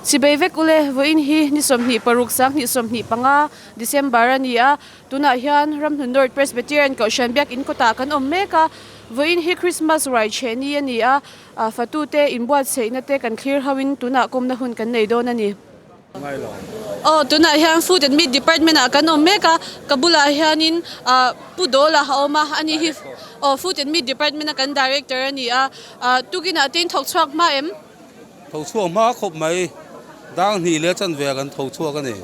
Chibei vek ule, vawiin hi ni 26 2025, December a ni a, tunah hian Ramhlun North Presbyterian Kohhran Biakin kawtah kan awm mek a, vawiin hi Christmas ruai chhe ni a ni a, fatute inbuatsaihna te kan thlir hoin tunah kawmna hun kan nei dawn a ni. Aw tunah hian Food and Meat Department ah kan awm mek a, ka bulah hianin ah Pu Dawla a awm a, ani hi aw Food and Meat Department a kan Director a ni a, ah tukinah te in thawk chhuak hma em? Tho chhuak hma khawp mai, dang hnih leh chanve ah kan tho chhuak a ni.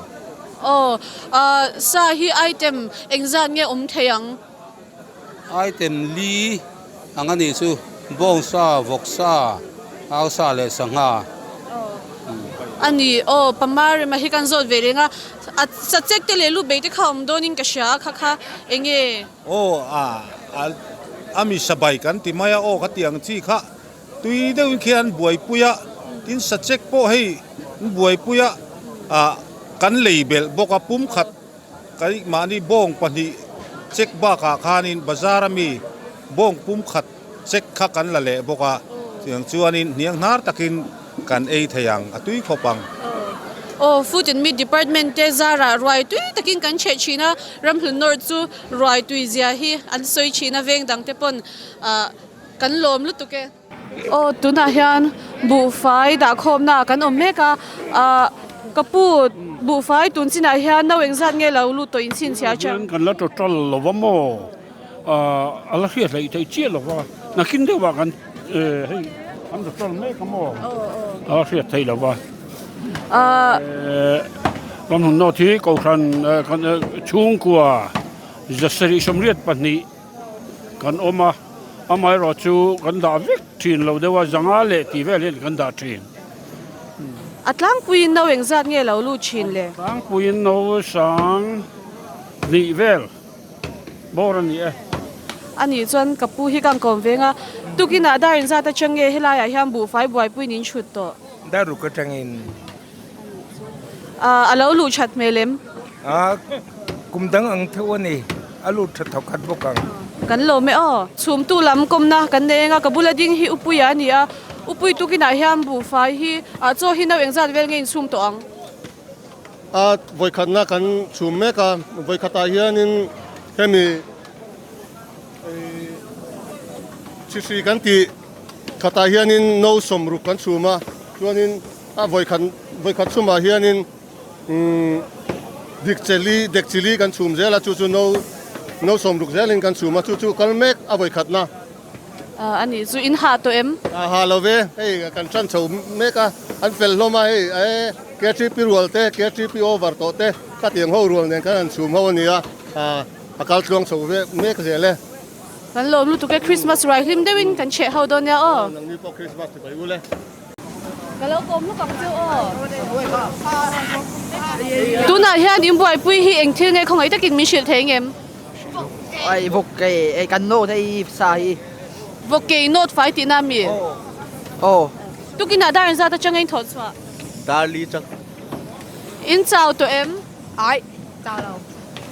Aw ah sa hi item engzat nge awm thei ang? Item li ang a nih chu, bawngsa, vawksa, ausa leh sangha. A ni, aw Pamar rema hi kan zawt ve reng a, a sachek te leh lu bei te kha awm dawnin ka hria a, kha kha eng nge? Aw a a mi sabai kan ti mai a, aw ka ti ang chi kha tui deuhin khian buaipui a, tin sachek pawh hei buaipui a, ah kan lei belh bawk a pumkhat. Keimahni bawng pahnih check bakah khanin bazar ami bawng pum khat check kha kan la leh bawk a, chutiang chuanin hniang hnar takin kan ei thei ang, a tui khawp ang. Aw, Food and Meat Department te zarah ruai tui takin kan chheh thin a, Ramhlun North chu ruai tui zia hi an sawi thin a, veng dang te pawn kan lawm lutuk e. Aw tunah hian buhfai dahkhawmna ah kan awm mek a ah ka pu buhfai tun chinah hian no engzat nge lo lut tawh in chhinchhiah atang. Kan la total lo va maw ah a la hriat hleih theih chiah lo va nakin deuh ah kan hei kan total mek a maw a la hriat theih lo va ramhun note hi kohhran chhungkua zasarih 82 Kan awm a, amaherawh chu kan dah vek thin lo deuh a, zanga leh tih vel hian kan dah thin. A tlangpuiin no engzat nge lo lut thin le? A tlangpuiin no sang hnih vel bawr a ni e. A nih chuan ka pu hi ka ang kawm veng a, tukinah dar engzat atang nge helaiah hian buhfai buaipuiin in chhut tawh? Dar ruk atangin. A lo luh that hmel em? A kum dang ang theuh a ni, a lut tha thawk khat bawk ang. Kan lawm e aw. Chhumtu lam kawmna kan nei eng a, ka bula ding hi Upuia a ni a, Upui tukinah hian buhfai hi ah chaw hi no engzat vel nge in chhum tawh ang? A vawikhatna kan chhum mek a, vawikhatah hianin hemi chihri kan tih khatah hianin no 60 kan chhum a, chuanin A vawikhat vawikhat chhumah hianin umm dik cheli dek chili kan chhum zel a chu chu no no 60 zelin kan chhum a chu chu kal mek a vawikhatna. A nih chu in hah tawh em? A hah lo ve, hei kan tan chho mek a, an fel hlawm a hei e KTP rual te KTP over tawh te ka tiang ho rual nen khan an chhum ho a nia a kal tluang chho ve mek zel e. Kan lawm lutuk e, Christmas ruai hlim deuhin kan chheh ho dawn nia aw. Nangni pawh Christmas ti bai ule. Ka lo kawm luk ang cheu aw. Tunah hian in buaipui hi eng thil nge khawngaih takin min hrilh thei ngem? Ai vawk kei ei kan nawt hei sa hi. Vawk kei nawt fai tihna mi? Aw. Tukinah dar engzat atanga in thawh chhuah? Dar li chak. In chau tawh em? Ai, chau lo.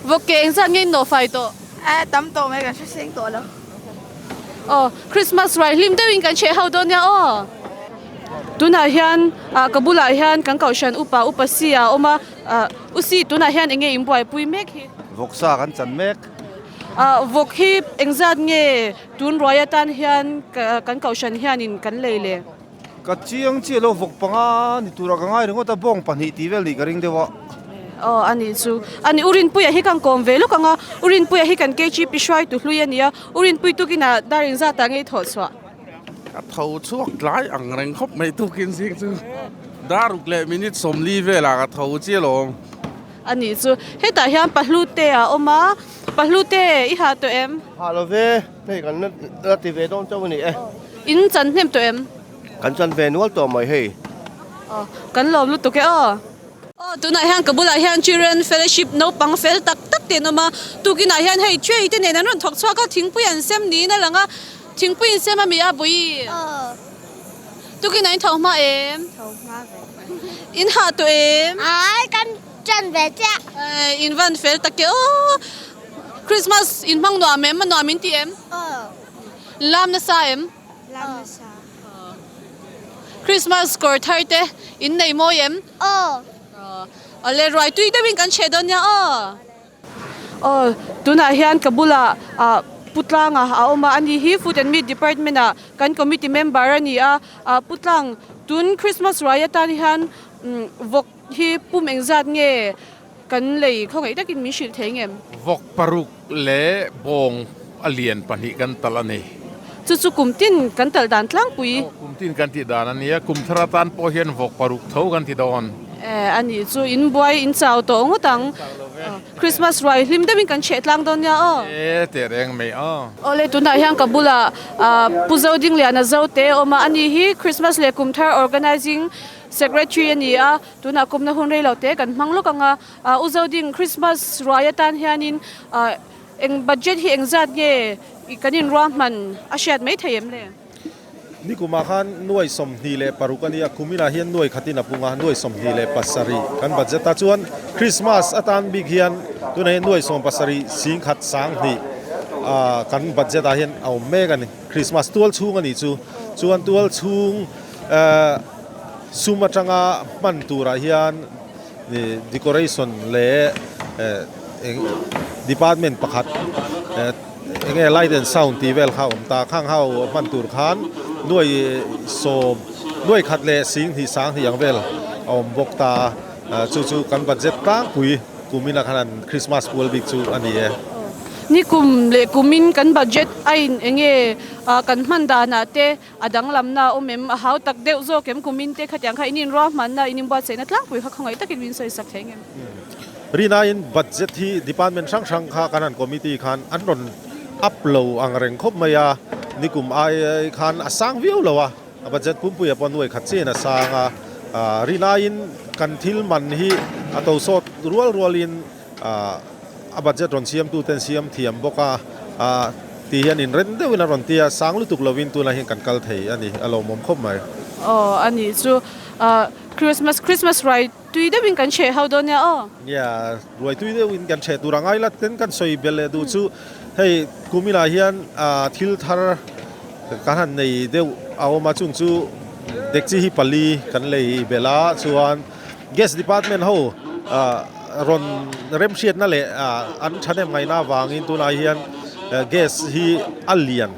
Vawk kei engzat nge in nawh fai tawh? A tam tawh mai kan hre seng tawh lo. Aw Christmas ruai hlim deuhin kan chheh ho dawn nia aw. Tunah hian ah ka bulah hian kan kohhran upa upa si a awm a ah u si tunah hian eng nge in buaipui mek hi? Vawksa kan chan mek. Ah vawk hi engzat nge tun ruai atan hian kan kohhran hianin kan lei le? Ka chiang chiah lo vawk panga ni turah ka ngai ringawt a, bawng pahnih tih vel nih ka ring deuh a. Aw a nih chu. A ni U Rinpuia hi kan kawm ve lawk ang a, U Rinpuia hi kan KGP hruaitu hlui a ni a, U Rinpui tukinah dar inzatah ngei thawh chhuah. Ka tho chhuak tlai ang reng khawp mai tukin zing chu dar ruk leh minute 40 velah ka tho chiah alawm. A nih chu. Hetah hian Pahlute a awm a, Pahlute i hah tawh em? Hah lo ve. Hei kan la ti ve dawn chauh a ni e. In chan hnem tawh em? Kan chan ve nual tawh mai hei. Aw, kan lawm lutuk e aw. Aw, tunah hian ka bulah hian Children Fellowship naupang fel tak tak te an awm a. Tukinah hian hei tray te nen an rawn thawk chhuak a, thingpui an sem niin a lang a. Thingpui in sem a mi a Bui? Aw. Tukinah in tho hma em? Tho hma ve. In hah tawh em? Ai, kan chan ve chiah. In van fel tak e aw. Christmas in hmang nuam em? A nuam in ti em? Aw. Lam nasa em? Lam nasa. Christmas kawr thar te in nei mawi em? Aw. Awle ruai tui deuhin kan chhe dawn nia aw. Aw tunah hian ka bulah ah Pu Tlanga a awm a, ani hi Food and Meat Department ah kan committee member a ni a, ah Pu Tlang tun Christmas ruai atan hian vawk hi pum engzat nge kan lei khawngaih takin min hrilh thei ngem? Vawk paruk leh bawng a lian pahnih kan talh a ni. Chu chu kum tin kan talh dan tlangpui. Aw, kum tin kan tih dan a nia. Kum thar atan pawh hian vawk paruk tho kan ti dawn. Eh, a nih chu in buai in chau tawh ngawt ang. Christmas ruai hlim deuhin kan chheh tlang dawn nia aw. E, teh reng mai aw. Awle, tunah hian ka bulah Pu Zodingliana Zote a awm a, ani hi Christmas leh kum thar organising secretary a ni a, tunah kumna hun rei lo te kan hmang lawk ang a. U Zoding, Christmas ruai atan hianin eng budget hi engzat nge kan inruahman a hriat mai thei em le? Nikumah khan nuai 26 a nia, kuminah hian nuai khatin a pung a, nuai 27 kan budget a. Chuan Christmas atan bik hian tunah hian nuai 17 singkhat 2000 kan budget ah hian a awm mek a ni. Christmas tual chhung a nih chu. Chuan tual chhung sum atanga hman turah hian decoration leh eng department pakhat eng nge light and sound tih vel kha a awm ta khang ho hman tur khan nuai sawm nuai khat leh sing hnih sang hnih ang vel a awm bawk ta a chu chu kan budget tlangpui kumin ah khan an Christmas pual bik chu a ni e. Ni kum leh kumin kan budget a in eng nge kan hman danah te A danglamna a awm em? A hau tak deuh zawk em? Kumin te khatiang kha in inruahmanna, in inbuatsaihna tlangpui kha khawngaih takin min sawisak thei ngem? Rinain budget hi department hrang hrang kha kan han committee khan an rawn up lo ang reng khawp mai a, nikum ai khan a sang viau lo a, a budget pumpuia pawh nuai khat chiahin a sang a, rinain kan thil man hi a to sawt rual rualin A budget rawn siamtu ten siam thiam bawk a, ti hian inren deuhin a rawn ti a, sang lutuk lovin tunah hian kan kal thei a ni, a lawmawm khawp mai. Aw a nih chu, Christmas Christmas ruai tui deuhin kan chheh ho dawn nia aw. Nia, ruai tui deuhin kan chheh tur a ngai la, tin kan sawi belh leh duh chu hei kuminah hian thil thar kan han nei deuh a awm a, chung chu dekchi hi pali kan lei belh a, chuan Gas department ho rawn remhriatna leh an thahnem ngaihna avangin tunah hian gas hi a lian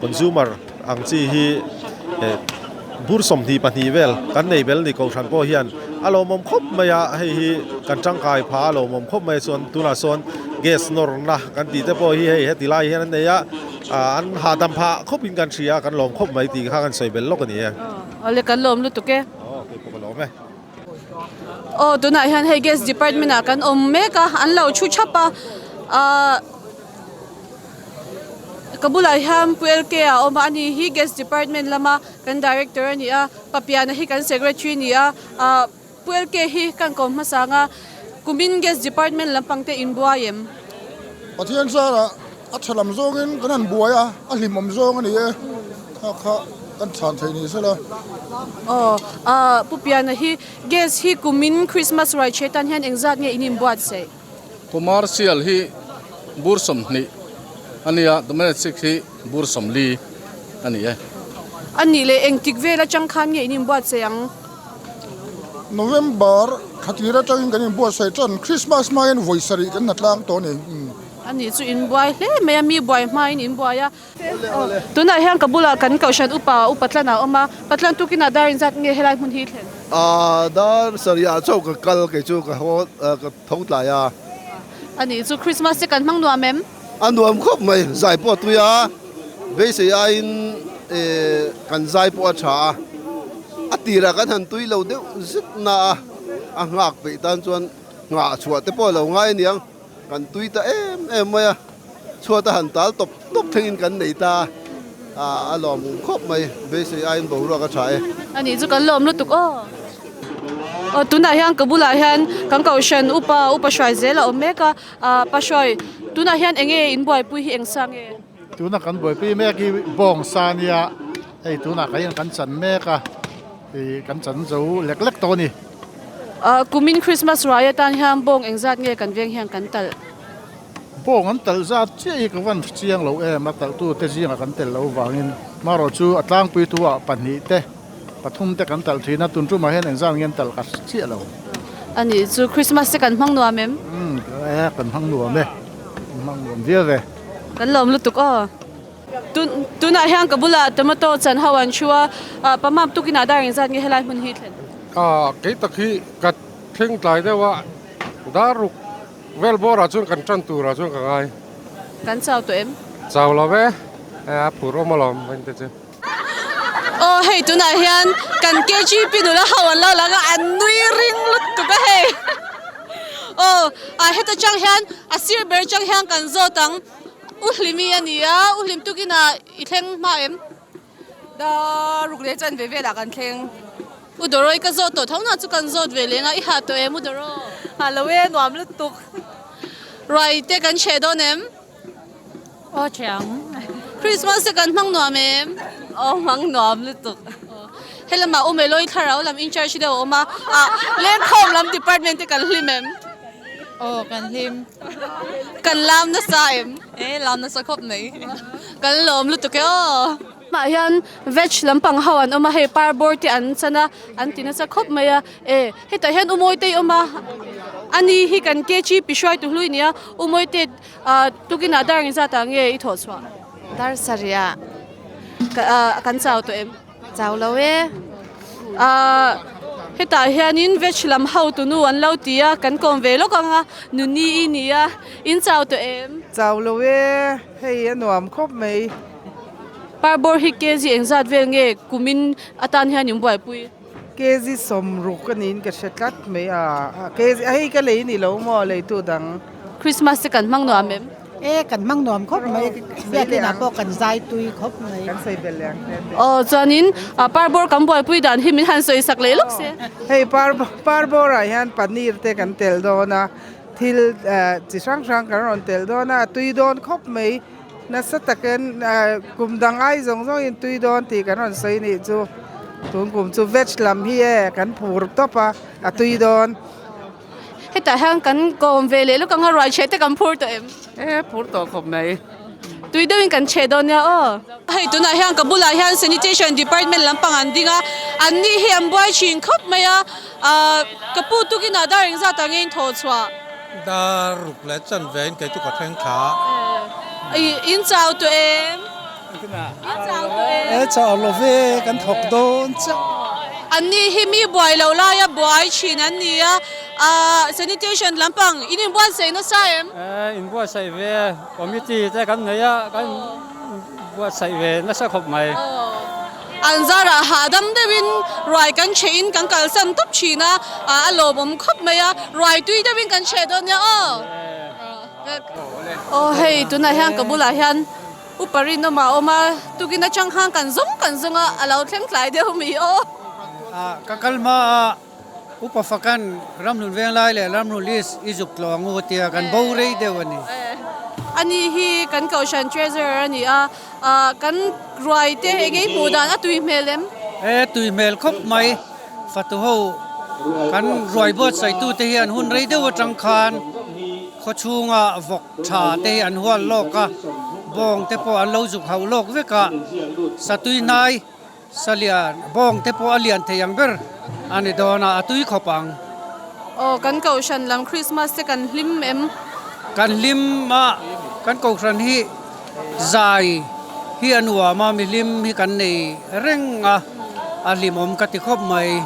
consumer ang chi hi bur 22 vel kan nei bel ni kohhran pawh hian a lawmawm khawp mai a, hei hi kan tangkai pha a lawmawm khawp mai a chuan tunah sawn gas nawrna kan tih te pawh hi hei heti lai hian an nei a an hahdam phah khawpin kan hria a kan lawm khawp mai tih kha kan sawi bel lawk a ni e. Awle kan lawm lutuk e. Aw kei pawh ka lawm e. Aw tunah hian hei gas department ah kan awm mek a an lo thu thap a ahh ka bulah hian Pu LK a awm a ani hi gas department lama kan director a ni a Papiana hi kan secretary a ni a ahh Pu LK hi kan kawm hmasa ang a kumin gas department lampang te inbuai em? Pathian zarah A tha lam zawngin kan han buai a, a hlimawm zawng a ni e, kha kha kan chhan thei ni sela. Aw, ah Pu Piana hi gas hi kumin Christmas ruai che tan hian engzat nge in inbuatsaih? Commercial hi bur 20 a nia, domestic hi bur 40 a ni e. A nih leh engtik vel atang khan nge in inbuatsaih ang? November thla tir atangin kan inbuatsaih tan, Christmas hmain vawi sarih kan hna tlang tawh a ni. A nih chu in buai hle mai a, mi buai hmain in buai a. Tunah hian ka bulah kan kohhran upa upa tlan a awm a, Patlan tukinah dar inzat nge helai hmun hi thlen? Aaa dar sarihah chauh ka kal kei chu ka haw ka tho tlai a. A nih chu Christmas te kan hmang nuam em? A nuam khawp mai, zai pawh a tui a, beisei aiin kan zai pawh a tha a, a tirah kan han tui lo deuh zet na a, a nghak peih tan chuan nghah chhuah te pawh a lo ngai aniang. Kan tui ta em em mai a, chhuat a han tal tawp tawp thlengin kan nei ta a, a lawm khawp mai, beisei aiin boruak a tha e. A nih chu kan lawm lutuk aw. Aw tunah hian ka bulah hian kan kohhran upa upa hruai zel a awm mek a, ah pa hruai tunah hian eng nge in buaipui hi eng sa nge? Tuna kan buaipui mek hi bawng sa ania, hei tunah kan hian kan chan mek a, ih kan chan zo lek lek tawh a ni. Kumin Christmas ruai atan hian bawng engzat nge kan veng hian kan talh? Bawng an talh zat chiah hi ka van hre chiang lo em, a talhtu te zingah kan tel loh vangin marawh chu a tlangpui thu ah pahnih te Pathum te kan talh thin a, tun tumah hian engzat nge an talh ka hre chiah lo. A nih chu Christmas te kan hmang nuam em? Umm e kan hmang nuam e, kan hmang nuam viau ve. Kan lawm lutuk aw. Tun tunah hian ka bulah tomato chan ho an thu a, pamam tukin ah dar engzat nge helai hmun hi thlen? Ah kei tak hi ka thleng tlai deuh a, dar ruk vel bawrah chuan kan tan turah chuan ka ngai. Kan chau tawh em? Chau lo ve, a phur awm alawm vainte chu. Aw hei tunah hian kan KGP nula ho an lo lang a an nui ring lutuk a hei aw ah heta tang hian a sir ber tang hian kan zawt ang u hlimi a ni a u hlim tukin ah i thleng hma em Dar ruk leh chan ve velah kan thleng u Dawroi ka zawt tawh tho na chu kan zawt ve leng a i ha tawh em u Dawroi Ha lo e nuam lutuk Ruai te kan chhe dawn em? Aw thiang. Christmas te kan hmang nuam em? Aw hmang nuam lutuk. Helamah u Meloi thlarau lam in charge deuh a awm a, ah lengkhawm lam department te kan hlim em? Aw kan hlim. Kan lam nasa em? E lam nasa khawp mai. Kan lawm lutuk e aw. Mah hian veg lampang ho an awm a, hei parbawr te an chan a, an ti nasa khawp mai a, e hetah hian u Mawitei awm a, ani hi kan KGP hruaitu hlui a ni a, u Mawite Ah tukinah dar eng zatah nge i thawh chhuah? Dar sarih ah. Kan chau tawh em? Chau lo e. Ah hetah hianin veg lam ho tunu an lo ti a, kan kawm ve lawk ang a, nuni i ni a, in chau tawh em? Chau lo e, hei a nuam khawp mai. Parbawr hi kg engzat vel nge kumin atan hian in buaipui? Kg 60 a niin ka hre tlat mai a, kg hei ka lei ni lo maw leitu dang. Christmas te kan hmang nuam em? E kan hmang nuam khawp mai, biakin ah pawh kan zai tui khawp mai. Kan sawi belh leh ang hle. Aw chuanin parbawr kan buaipui dan hi min han sawi sak leh lawk se. Hei parbawr ah hian paneer te kan telh dawn a, thil chi hrang hrang kan rawn telh dawn a, a tui dawn khawp mai. Nasa takin kum dang ai zawng zawngin tui dawn tih kan rawn sawi nih chu tun kum chu veg lam hi e kan phur tawp a, a tui dawn. Hetah hian kan kawm ve leh lawk ang a, ruai chhe te kan phur tawh em? E phur tawh khawp mai. Tui deuhin kan chhe dawn nia aw. Hei tunah hian ka bulah hian sanitation department lampang an ding a, an ni hi an buai thin khawp mai a, ka pu tukinah dar engzat ah nge in thawh chhuah? Dar ruk leh chan ve in kei chu ka thleng thla. In chau tawh em? In chau tawh em? E chau lo ve, kan thawk dawn chiah. An ni hi mi buai lo laia buai thin an ni a, sanitation lampang in inbuatsaih nasa em? E inbuatsaih ve, committee te kan nei a, kan inbuatsaih ve nasa khawp mai. An zarah hahdam deuhin ruai kan chhehin kan kalsan tawp thin a, a lawmawm khawp mai a, ruai tui deuhin kan chheh dawn nia aw. Aw hei tunah hian ka bulah hian Upa Rinawma a awm a, tukin atang khan kan zawng kan zawng a, a lo thleng tlai deuh mi aw. Ka kal hma a Upa Fakan Ramhlun Venglai leh Ramhlun List i zuk tlawh ang u tia kan bo rei deuh a ni. Ani hi kan Kohhran Treasurer a ni a, kan ruai te eng nge i hmuh dan a tui hmel em? E tui hmel khawp mai, fatu ho kan ruai buatsaihtu te hian hun rei deuh atang khan khawchhunga vawk tha te hi an hual lawk a, bawng te pawh an lo zuk hauh lawk vek a, satui hnai Salian, bawng te pawh a lian thei ang ber a ni dawn a, a tui khawp ang. Aw, kan Kohhran lam Christmas te kan hlim em? Kan hlim a, kan Kohhran hi zai hi a nuam a, mi hlim hi kan nei reng a, a hlimawm ka ti khawp mai.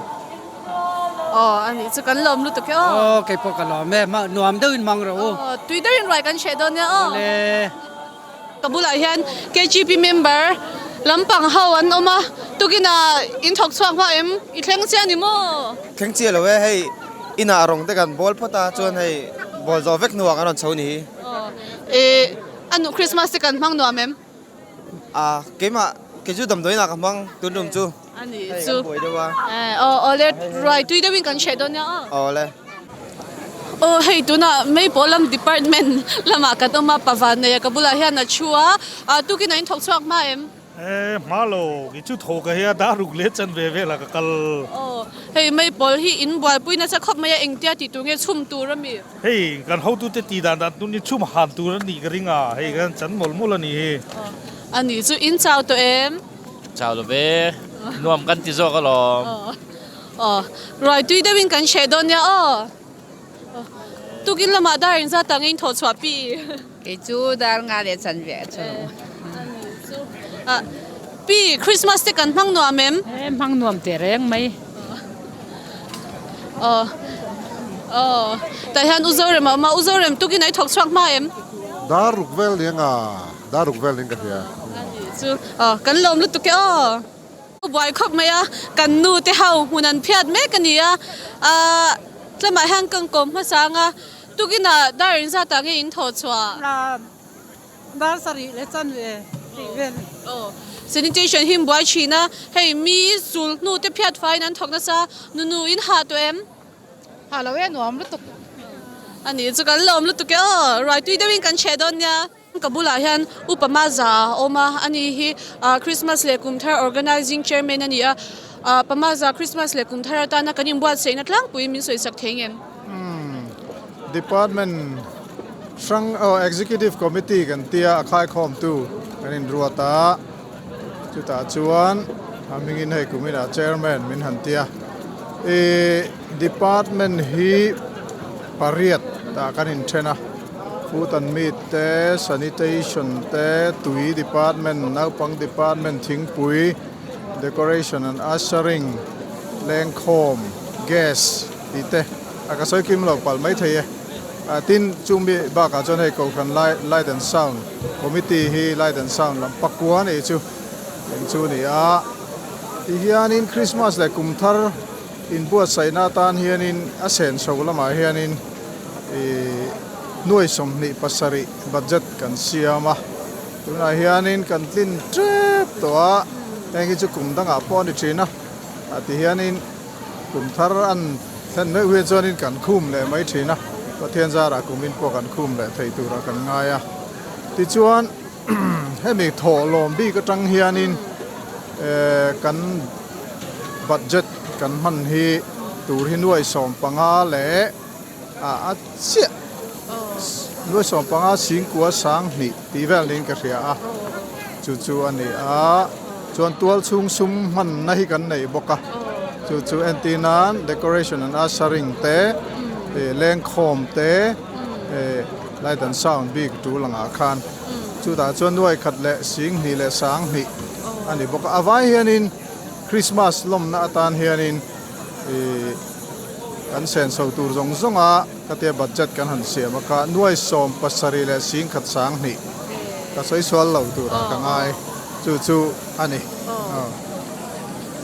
Aw, a nih chu kan lawm lutuk e aw. Aw, kei pawh ka lawm e, nuam deuhin hmang rawh u. Aw, tui deuhin ruai kan hreh dawn nia aw. Awle. Ka bulah hian KGP member lampang ho an awm a, tukinah in thawk chhuak hma em? I thleng chiah ni maw? Thleng chiah lo e, hei inah rawng te kan bawl phawt a, chuan hei bawl zawh vek hnuah kan rawn chho ni hi. Aw, eh a nu Christmas te kan hmang nuam em? Ah, keimah kei chu damdawiinah ka hmang tun tum chu. A nih chu. Hei kan buai deuh a. Eh, aw awle ruai tui deuhin kan hreh dawn nia aw. Awle. Aw hei tunah Meipawl lam department lamah kan awm a, Pavan nei a ka bulah hian a thu a, ah tukin a inthawk chhuak hma em? Eh, hma lo, kei chu thaw ka hia dar ruk leh chan ve velah ka kal. Aw, hei Meipawl hi in buaipui nasa khawp mai a, engtia tih tur nge chhum tur a mi? Hei kan hotute tih dan dan tun hi chhum han tur a nih ka ring a, hei kan chan mawlh mawlh a nih hi. Aw, a nih chu in chau tawh em? Chau lo ve. Nuam kan ti zawk alawm. Aw, ruai tui deuhin kan hreh dawn nia aw. Tukin lamah dar engzat ah nge in thawh chhuah pi? Kei chu dar nga leh chan ve a chu. Pi, Christmas te kan hmang nuam em? E, hmang nuam teh reng mai. Aw, aw, tah hian U Zorem a awm a, U Zorem tukin a i thawk chhuak hma em? Dar ruk vel ni anga, dar ruk vel niin ka hria. Chu, aw, kan lawm lutuk e aw. Buai khawp mai a, kan nu te ho hmun an phiat mek a ni a, aah tlamah hian ka kawm hmasa ang a, tukinah dar engzat ah nge in thawh chhuah? Dar sarih leh chan ve tih vel. Aw, sanitation hi an buai thin a, hei mi sul hnu te phiat faiin an thawk nasa, nunu in hah tawh em? Hah lo e, nuam lutuk. A nih chu kan lawm lutuk e aw, ruai tui deuhin kan chheh dawn nia. Ka bulah hian Upa Maza a awm a, ani hi Christmas leh kum thar Organizing Chairman a ni a. Pa Maza, Christmas leh kum thar atana kan inbuatsaihna tlangpui min sawisak thei ngem? Department hrang aw Executive Committee kan tia a khaikhawmtu kan inruat a, chutah chuan a hmingin hei kuminah Chairman min han tia. I Department hi pariat ah kan inthen a. Food and Meat te, Sanitation te, Tui Department, Naupang Department, Thingpui, Decoration and Ushering, Lengkhawm, Gas tih te a ka sawi kim lo palh mai thei e. Tin, chumi bakah chuan hei Kohhran Light and Sound Committee hi Light and Sound lam pakua nei chu eng chu a ni a. Tihianin Christmas leh kum thar inbuatsaihna atan hianin a senso lamah hianin Ih nuai 27 budget kan siam a, tunah hianin kan tlin tep tawh a, heng hi chu kum dangah pawh a ni thin a, ah ti hianin kum thar an thlen meuh hian chuanin kan khum leh mai thin a, Pathian zarah kumin pawh kan khum leh thei turah kan ngai a, tichuan hemi thawhlawm bik atang hianin eh kan budget kan hman hi tur hi nuai 15 leh. A chiah nuai 15 singkua 2000 tih vel niin ka hria a, chu chu a ni a, chuan tual chhung sum hmanna hi kan nei bawk a, chu chu entir nan decoration and ushering te ih lengkhawm te ih light and sound bik tul angah khan chutah chuan nuai khat leh 2000 leh 2000 a ni bawk a, a vai hianin Christmas lawmna atan hianin ih. Kan senso tur zawng zawng a ka tia budget kan han siam a kha nuai 17 leh 10,000 2000 ka sawi sual lo tur ah ka ngai chu chu a ni.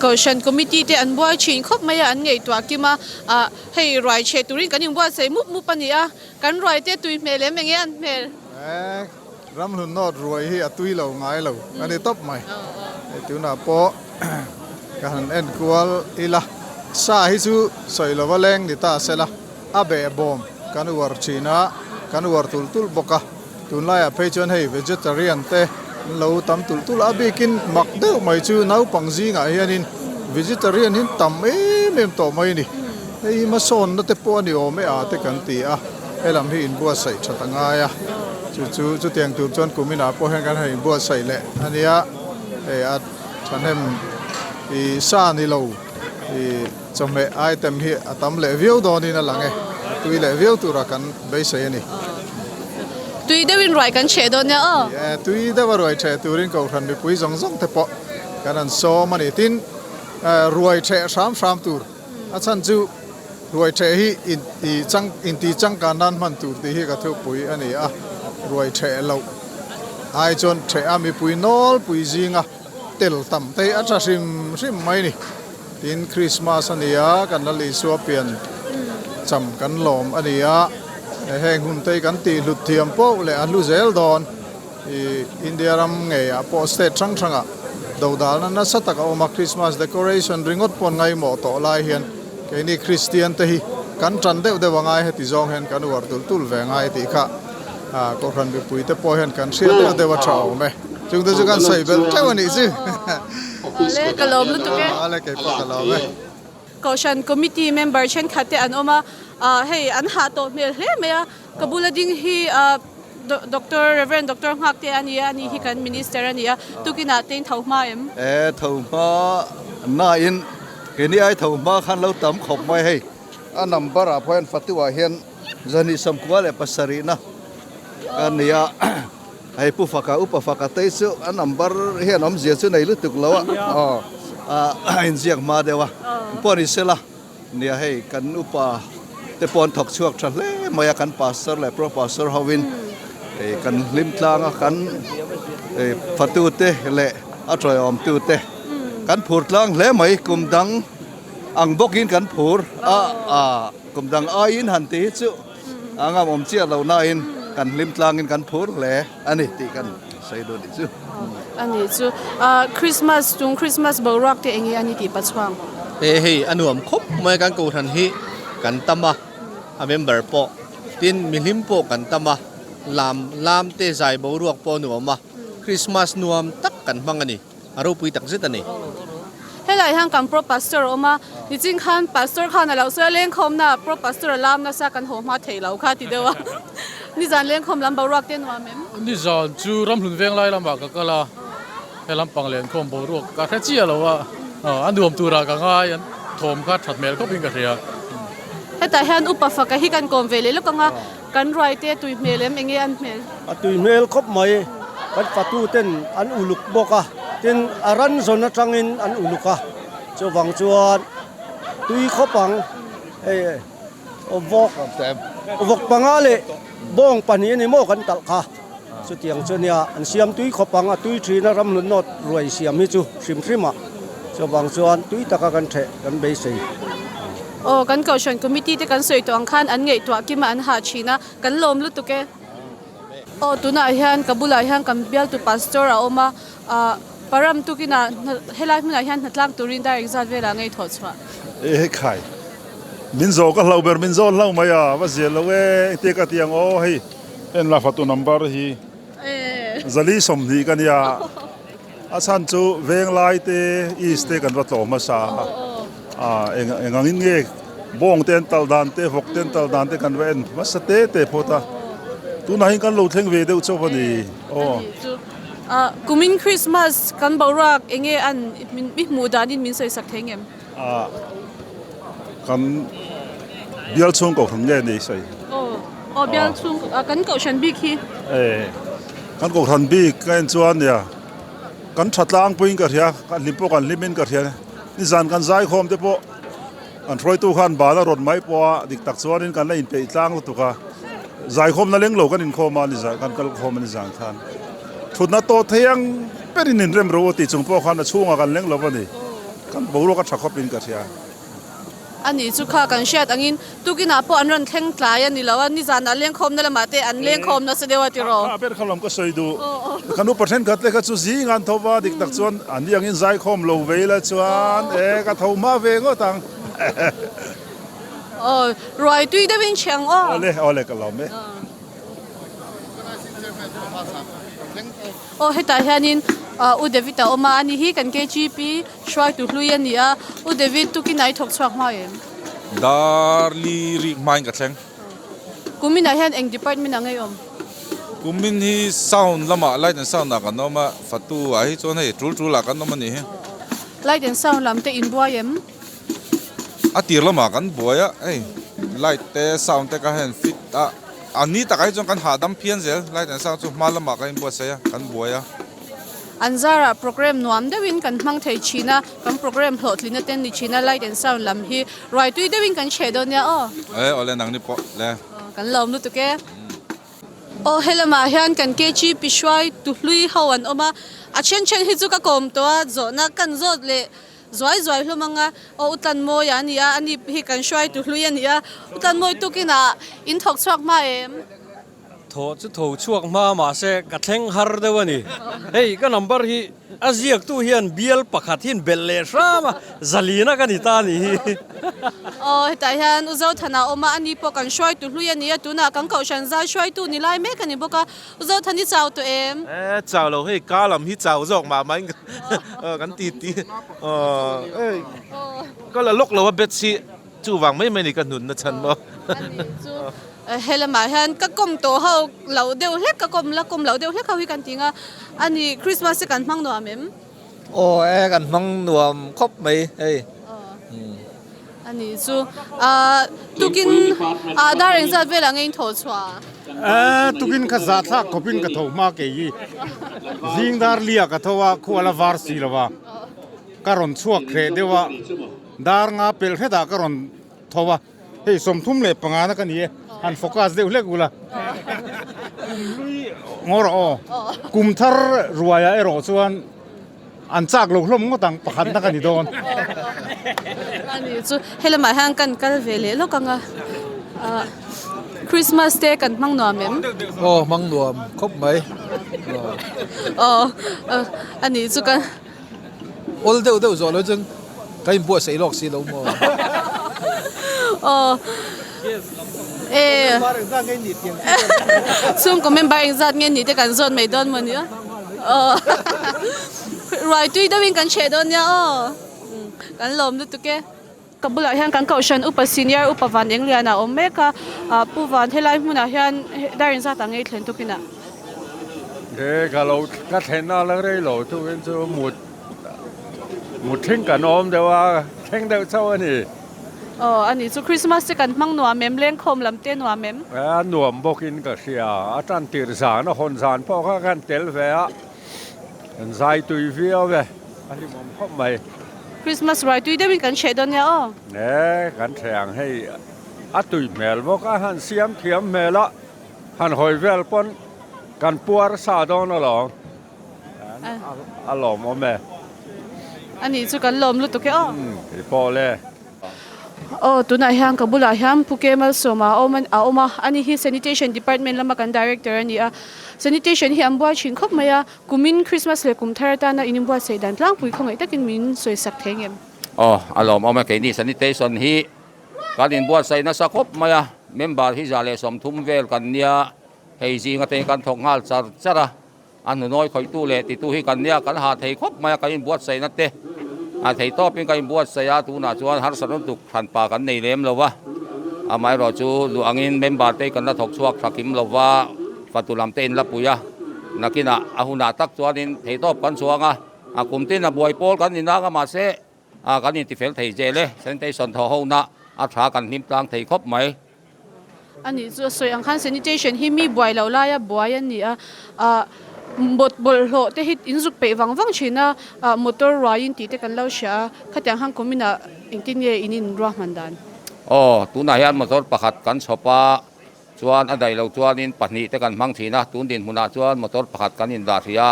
Kohhran committee te an buai thin khawp mai a an ngaihtuah kim a ah hei ruai chhe turin kan inbuatsaih mup mup a ni a kan ruai te tui hmel em enge an hmel? Ramhlun nawt ruai hi a tui lo ngai lo a ni tawp mai. Hei tunah pawh ka han en kual ila, sa hi chu sawi lova leng ni ta sela, a behbawm kan uar thin a, kan uar tul tul bawk a. Tunlaiah phei chuan hei vegetarian te an lo tam tul tul a, a bikin mak deuh mai chu naupang zingah hianin vegetarian hi tam em em tawh mai a ni. Hei hi hmasawnna te pawh a ni awm e a te kan ti a. Helam hi inbuatsaih that a ngai a, chu chu chutiang tur chuan kum inah pawh hian kan han inbuatsaih leh a nia, hei a thahnem i sa ni lo i chawhmeh item hi a tam leh viau dawnin a lang e, a tui leh viau tura kan beisei a ni. Tui deuhin ruai kan chheh dawn nia aw. Ni e, tui deuha ruai chheh turin Kohhran mipui zawng zawng te pawh kan han sawm a ni. Tin, ruai chheh hram hram tur a chhan chu, Ruai ṭheh hi inti chang inti changkan nan hman tur tih hi ka thupui a ni a, ruai ṭheh loh ai chuan ṭheh a mipui nawlpui zinga tel tam te hi a ṭha hrim hrim mai ni. Tin, Krismas a ni a, kan Lal Isua pian cham kan lawm a ni a, heng hun te hi kan tih hlut thiam poh leh a hlu zel dawn. I India ram ngeiah pawh state hrang hrangah dodalna nasa tak a awm a, Christmas decoration ringawt pawh an ngaihmawh tawh lai hian keini Kristian te hi kan tan deuh deuh a ngai heti zawng hian kan uar tul tul ve ngai tih kha Kohhran mipui te pawh hian kan hriat deuh deuh a tha awm e. Chung te chu kan sawi belh teuh a nih chu. Awle ka lawm lutuk e. Awle kei pawh ka lawm e. Kohhran committee member thenkhat te an awm a, hei an hah tawh hmel hle mai a, ka bula ding hi. Doctor Reverend Doctor Nghak te a ni a, ani hi kan Minister a ni a, tukinah te in tho hma em? E, tho hma nain keini ai tho hma khan lo tam khawp mai hei. A number ah pawh hian Fatuah hian 297 na a ni a, hei Pu Faka, Upa Faka te chu a number hian awmzia chu nei lutuk lo a, aw a inziak hma deuh a, pawh ni sela nia hei kan upa te pawh an thawk chhuak tha hle mai a, kan pastor leh pro pastor hovin kan hlim tlang a, kan fatute leh a tawiawmtute kan phur tlang hle mai kum dang. Ang bawkin kan phur a, a kum dang aiin han ti hi chu a ngam awm chiah lo nain kan hlim tlangin kan phur hle a ni tih kan sawi duh a nih chu. A nih chu. A Christmas chung Christmas boruak te enge a ni tih Pachhuang? E hei a nuam khawp mai kan kohhran hi kan tam a, a member pawh tin mihlim pawh kan tam a, lam lam te zai boruak pawh a nuam a, Christmas nuam tak kan hmang a ni. A ropui tak zet a ni. Helai hian kan Pro Pastor a awm a, nichin khan Pastor khan a lo sawi a, lengkhawmna ah Pro Pastor a lam nasa kan haw hma thei lo kha ti deuh a. Nizan lengkhawm lam boruak te nuam em? Nizan chu ramhlun veng lai lamah ka kal a, he lampang lenkhawm boruak ka hre chiah lo a, a nuam turah ka ngai, an thawm kha that hmel khawpin ka hria. Hetah hian Upa Faka hi kan kawm ve leh lawk ang a. Kan ruai te tui hmel em enge an hmel? A tui hmel khawp mai, kan fatu ten an uluk bawk a, tin a ran zawn atangin an uluk a, chuvang chuan tui khawp ang hei vawk vawk panga leh bawng pahnih a ni maw kan talh kha, chutiang chu nia an siam tui khawp ang a tui thin a ramhlun nawt ruai siam hi chu hrim hrim ah chuvang chuan tui taka kan theh kan beisei. Aw kan Kohhran Committee te kan sawi tawh ang khan an ngaihtuah kima an hah thin a, kan lawm lutuk e. Aw tunah hian ka bulah hian kan bialtu Pastor a awm a, ah Param tukinah helai hmunah hian hnatlang turin dar engzat velah ngei thawh chhuah. E hei khai, min zawh ka hlo ber min zawh hlo mai a, va zial lo e, engtia ka ti ang aw hei en la fatu number hi zali 20 ka nia. A chhan chu Venglai te East te kan va tlawh hmasa a, ah eng eng angin nge bawng te an talh dan te vawk te an talh dan te kan va en hmasa te te phawt a, tunah hian kan lo thleng ve deuh chauh a ni aw. Ah kumin Christmas kan boruak eng nge an min i hmuh danin min sawi sak thei ngem? Ah kan bial chhung kohhran nge ni sawi? Aw aw bial chhung kan kohhran bik hi. E kan kohhran bik ka en chuan nia kan tha tlangpuiin ka hria kan hlim pawh kan hlimin ka hria nizan kan zaikhawm te pawh kan hruaitu khan bal a rawn mai pawh a dik tak chuanin kan la inpeih tlang lutuk a zaikhawmna leng lo kan inkhawm a nizan kan kal khawm a nizan khan thutna tawh thei ang berin inrem ro a tih chung pawh khan a chhungah kan leng lo a ni. Kan boruak a tha khawp in ka hria. A nih chu kha kan hriat angin tukinah pawh an rawn thleng tlai a ni lo a, nizanah lengkhawmna lamah te an lengkhawm nasa deuh a tiraw? Kha ber kha lam ka sawi duh. Kan upa thenkhat te kha chu zing an tho va, dik tak chuan an ni angin zaikhawm lo ve ila chuan e ka tho hma ve ngawt ang. Aw, ruai tui deuhin chhe ang aw. Awle, awle ka lawm e. Aw hetah hianin U David a awm a, ani hi kan KGP hruaitu hlui a ni a, U David tukin a i thawk chhuak hma em? Darli rik hmain ka thleng. Kuminah hian eng department ah nge i awm? Kumin hi sound lamah light and sound ah kan awm a, fatu ah hi chuan hei tul tul ah kan awm a nih hi. Light and sound lam te in buai em? A tir lamah kan buai a, hei light te sound te ka hen fit a. A ni takah hi chuan kan hahdam phian zel, light and sound chu hma lamah kan inbuatsaih a, kan buai a. An zarah program nuam deuhin kan hmang thei thin a, kan program hlawhtlina te ni thin a, light and sound lam hi ruai tui deuhin kan chheh dawn nia aw. E awle nang ni pawh le. Kan lawm lutuk e. Aw helamah hian kan KGP hruai tu hlui ho an awm a, a then then hi chu ka kawm tawh a, zawhna kan zawt leh Zuai zuai hlawm ang a, aw U Tlanmawi a ni a, ani hi kan hruaitu hlui a ni a, U Tlanmawi tukinah in thawk chhuak hma em? Thaw chu tho chhuak hma mahse ka thleng har deuh a ni. Hei ka number hi a ziaktu hian bial pakhat hian belh leh hram a, zalina ka ni ta a nih hi. Aw hetah hian U Zothana a awm a, ani pawh kan hruaitu hlui a ni a, tunah kan kohhran zai hruaitu ni lai mek a ni bawk a, U Zothani chau tawh em? E chau lo hei ka lam hi chau zawk mah mah in kan ti ti hei ka la lawk lo a bet si chuvang mai mai ni ka hnun na chhan maw. Ani chu Helamah hian ka kawm tawh ho loh deuh hlek ka kawm la kawm loh deuh hlek ho hi kan ti ang a, a ni Christmas hi kan hmang nuam em? Aw e kan hmang nuam khawp mai hei. A ni chu ah tukin ah dar engzat velah nge in thawh chhuah a? Eh tukin ka zah thlak khawpin ka tho hma kei hi zing dar lia ka tho a khual a var si lo a ka rawn chhuak hreh deuh a dar nga pelh hretah ka rawn tho a. Hei 35 na ka ni e, han focus deuh hlek ula. Kum hlui ngaw rawh aw. Kum thar ruaia erawh chuan an chak lo hlawm ngawt ang pakhatna ka ni dawn. A ni chu helamah hian kan kal ve leh lawk ang a, Christmas te kan hmang nuam em? Aw hmang nuam khawp mai. Aw a ni chu ka. Awl deuh deuh zawh lo chuan ka inbuatsaih lawk si lo maw? Aw e chhungkaw member engzat nge nih te kan zawt mai dawn maw nia aw ruai tui deuhin kan chheh dawn nia aw kan lawm lutuk e. Ka bulah hian kan kohhran upa senior upa Van Englian a awm mek a, ah Pu Van helai hmunah hian dar inzat ah ngei thlen tukin ah. He ka lo ka thlen a la rei lo tukin chu mut mut thleng kan awm deuh a thleng deuh chauh a ni. Aw a ni chu Christmas te kan hmang nuam em lengkhawm lam te nuam em? A nuam bawkin ka hria a tan tirh zan a hawn zan pawh kha kan tel ve a. Kan zai tui viau e, a hlimawm khawp mai. Christmas ruai tui deuhin kan hreh dawn nia aw. E, kan hreh ang hei a tui hmel bawk a, han siam thiam hmel a, han hawi vel pawn kan puar sa dawn alawm, a lawmawm e. A nih chu kan lawm lutuk e aw. Umm, i pawh le. Aw, tunah hian ka bulah hian Pu Ke Malsawma a awm a awm a, ani hi Sanitation Department lama kan Director a ni a. Sanitation hi an buai thin khawp mai a, kumin Christmas leh kum thar atana in inbuatsaih dan tlangpui khawngaih takin min sawisak thei ngem. Aw, a lawmawm e, keini Sanitation hi kan inbuatsaih nasa khawp mai a, member hi 130 vel kan nia, hei zinga te kan thawk nghal char char a. A hnunawi khawihtu leh titu hi kan nia, kan ha thei khawp mai a, kan inbuatsaihna te a thei tawpin kan inbuatsaih a, tunah chuan harsat lutuk hranpa kan nei lem lo va, amaherawh chu duh angin member te kan la thawk chhuak tha kim lo va, fatu lam te in la pui a, nakinah a hunah tak chuanin thei tawp kan chhuang a, a kum tin a buai pawl kan ni nang a mahse kan intifel thei zel e, sanitation thawh hona a tha kan hlim tlang thei khawp mai. A nih chu a sawi ang khan sanitation hi mi buai loh laia buai a ni a, ah mawt bawlhhlawh te hi in zuk peih vang vang thin a, ah motor ruaiin tih te kan lo hria a, khatiang khan kumin ah engtin nge in in ruahman dan? Aw, tunah hian motor pakhat kan chhawp a, chuan a daih loh chuanin pahnih te kan hmang thin a, tun dinhmunah chuan motor pakhat kan indah hrih a,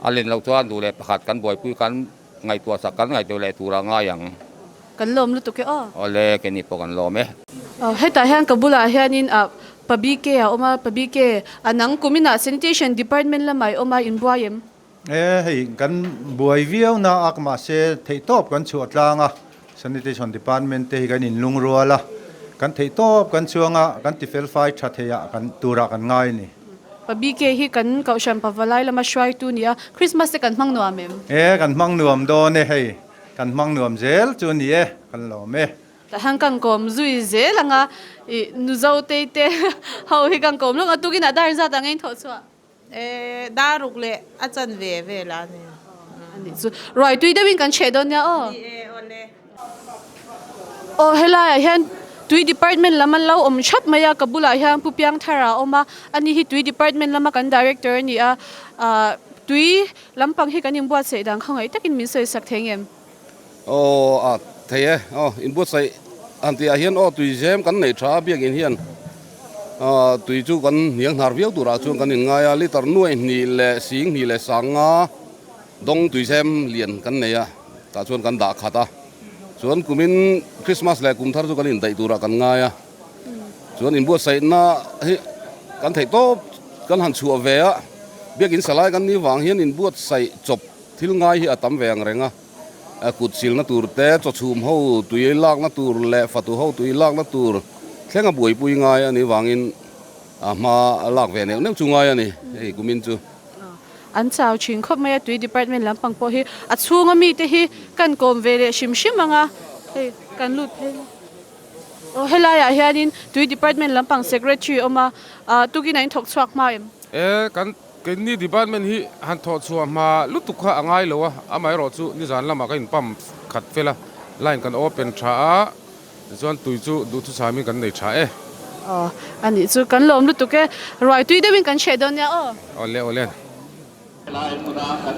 a len loh chuan duh leh pakhat kan buaipui kan Ngaihtuah sak kan ngaihtuah leh tur a ngai ang. Kan lawm lutuk e aw. Awle, keini pawh kan lawm e. Hetah hian ka bulah hianin ah Pa BK a awm a, Pa BK, a nang kuminah Sanitation Department lamah i awm a, in buai em? E, hei kan buai viau na a, mahse theihtawp kan chhuah tlang a, Sanitation Department te hi kan inlungrual a, kan theihtawp kan chuang a, kan tifelfai tha thei ah kan turah kan ngai a ni. Pa BK hi kan Kohhran Pavalai lama hruaitu ni a, Christmas te kan hmang nuam em? E, kan hmang nuam dawn e hei, kan hmang nuam zel chu a ni e, kan lawm e. Tah hian kan kawm zui zel ang a, ih Nuzo tei te ho hi kan kawm lawk a, tukin ah dar zat ang e in thawh chhuah? E, dar ruk leh a chan ve vel a ni. A nih chu, ruai tui deuhin kan chheh dawn nia aw. Ni e, awle. Aw helaiah hian tui department lam an lo awm thap mai a, ka bulah hian Pu Piangthar a awm a, ani hi tui department lama kan director a ni a, ah tui lampang hi kan inbuatsaih dan khawngaih takin min sawisak thei ngem? Aw a thei e, aw inbuatsaih han tihah hian aw tui zem kan neih tha a biakinn hian ah tui chu kan hniang hnar viau turah chuan kan inngai a, liter nuai hnih leh sing hnih leh sanga Dawng tuizem lian kan nei a, tah chuan kan dah khat a. Chuan kumin Christmas leh kum thar chu kan indaih turah kan ngai a. Chuan inbuatsaihna hi kan theih tawp kan han chhuah ve a, biakin salai kan nih vang hian inbuatsaih chawp thil ngai hi a tam ve ang reng a. Kut silna tur te, chaw chhum ho tui lakna tur leh fatu ho tui lakna tur thlenga buaipui ngai a nih vangin a hma lak ve neuh neuh chu ngai a ni hei kumin chu. An chau thin khawp mai a, tui department lampang pawh hi a chhunga mite hi kan kawm ve leh hrim hrim ang a, hei kan lut phei la. Aw helaiah hianin tui department lampang secretary a awm a, ah tukin a inthawk chhuak hma em? E, kan keini department hi han thawh chhuah hma lutuk kha a ngai lo a, amaherawh chu nizan lamah ka in pump khat fel a, line kan open tha a, tichuan tui chu duhthusam in kan nei tha e. Aw, a nih chu kan lawm lutuk e, ruai tui deuhin kan hreh dawn nia aw. Awle awle.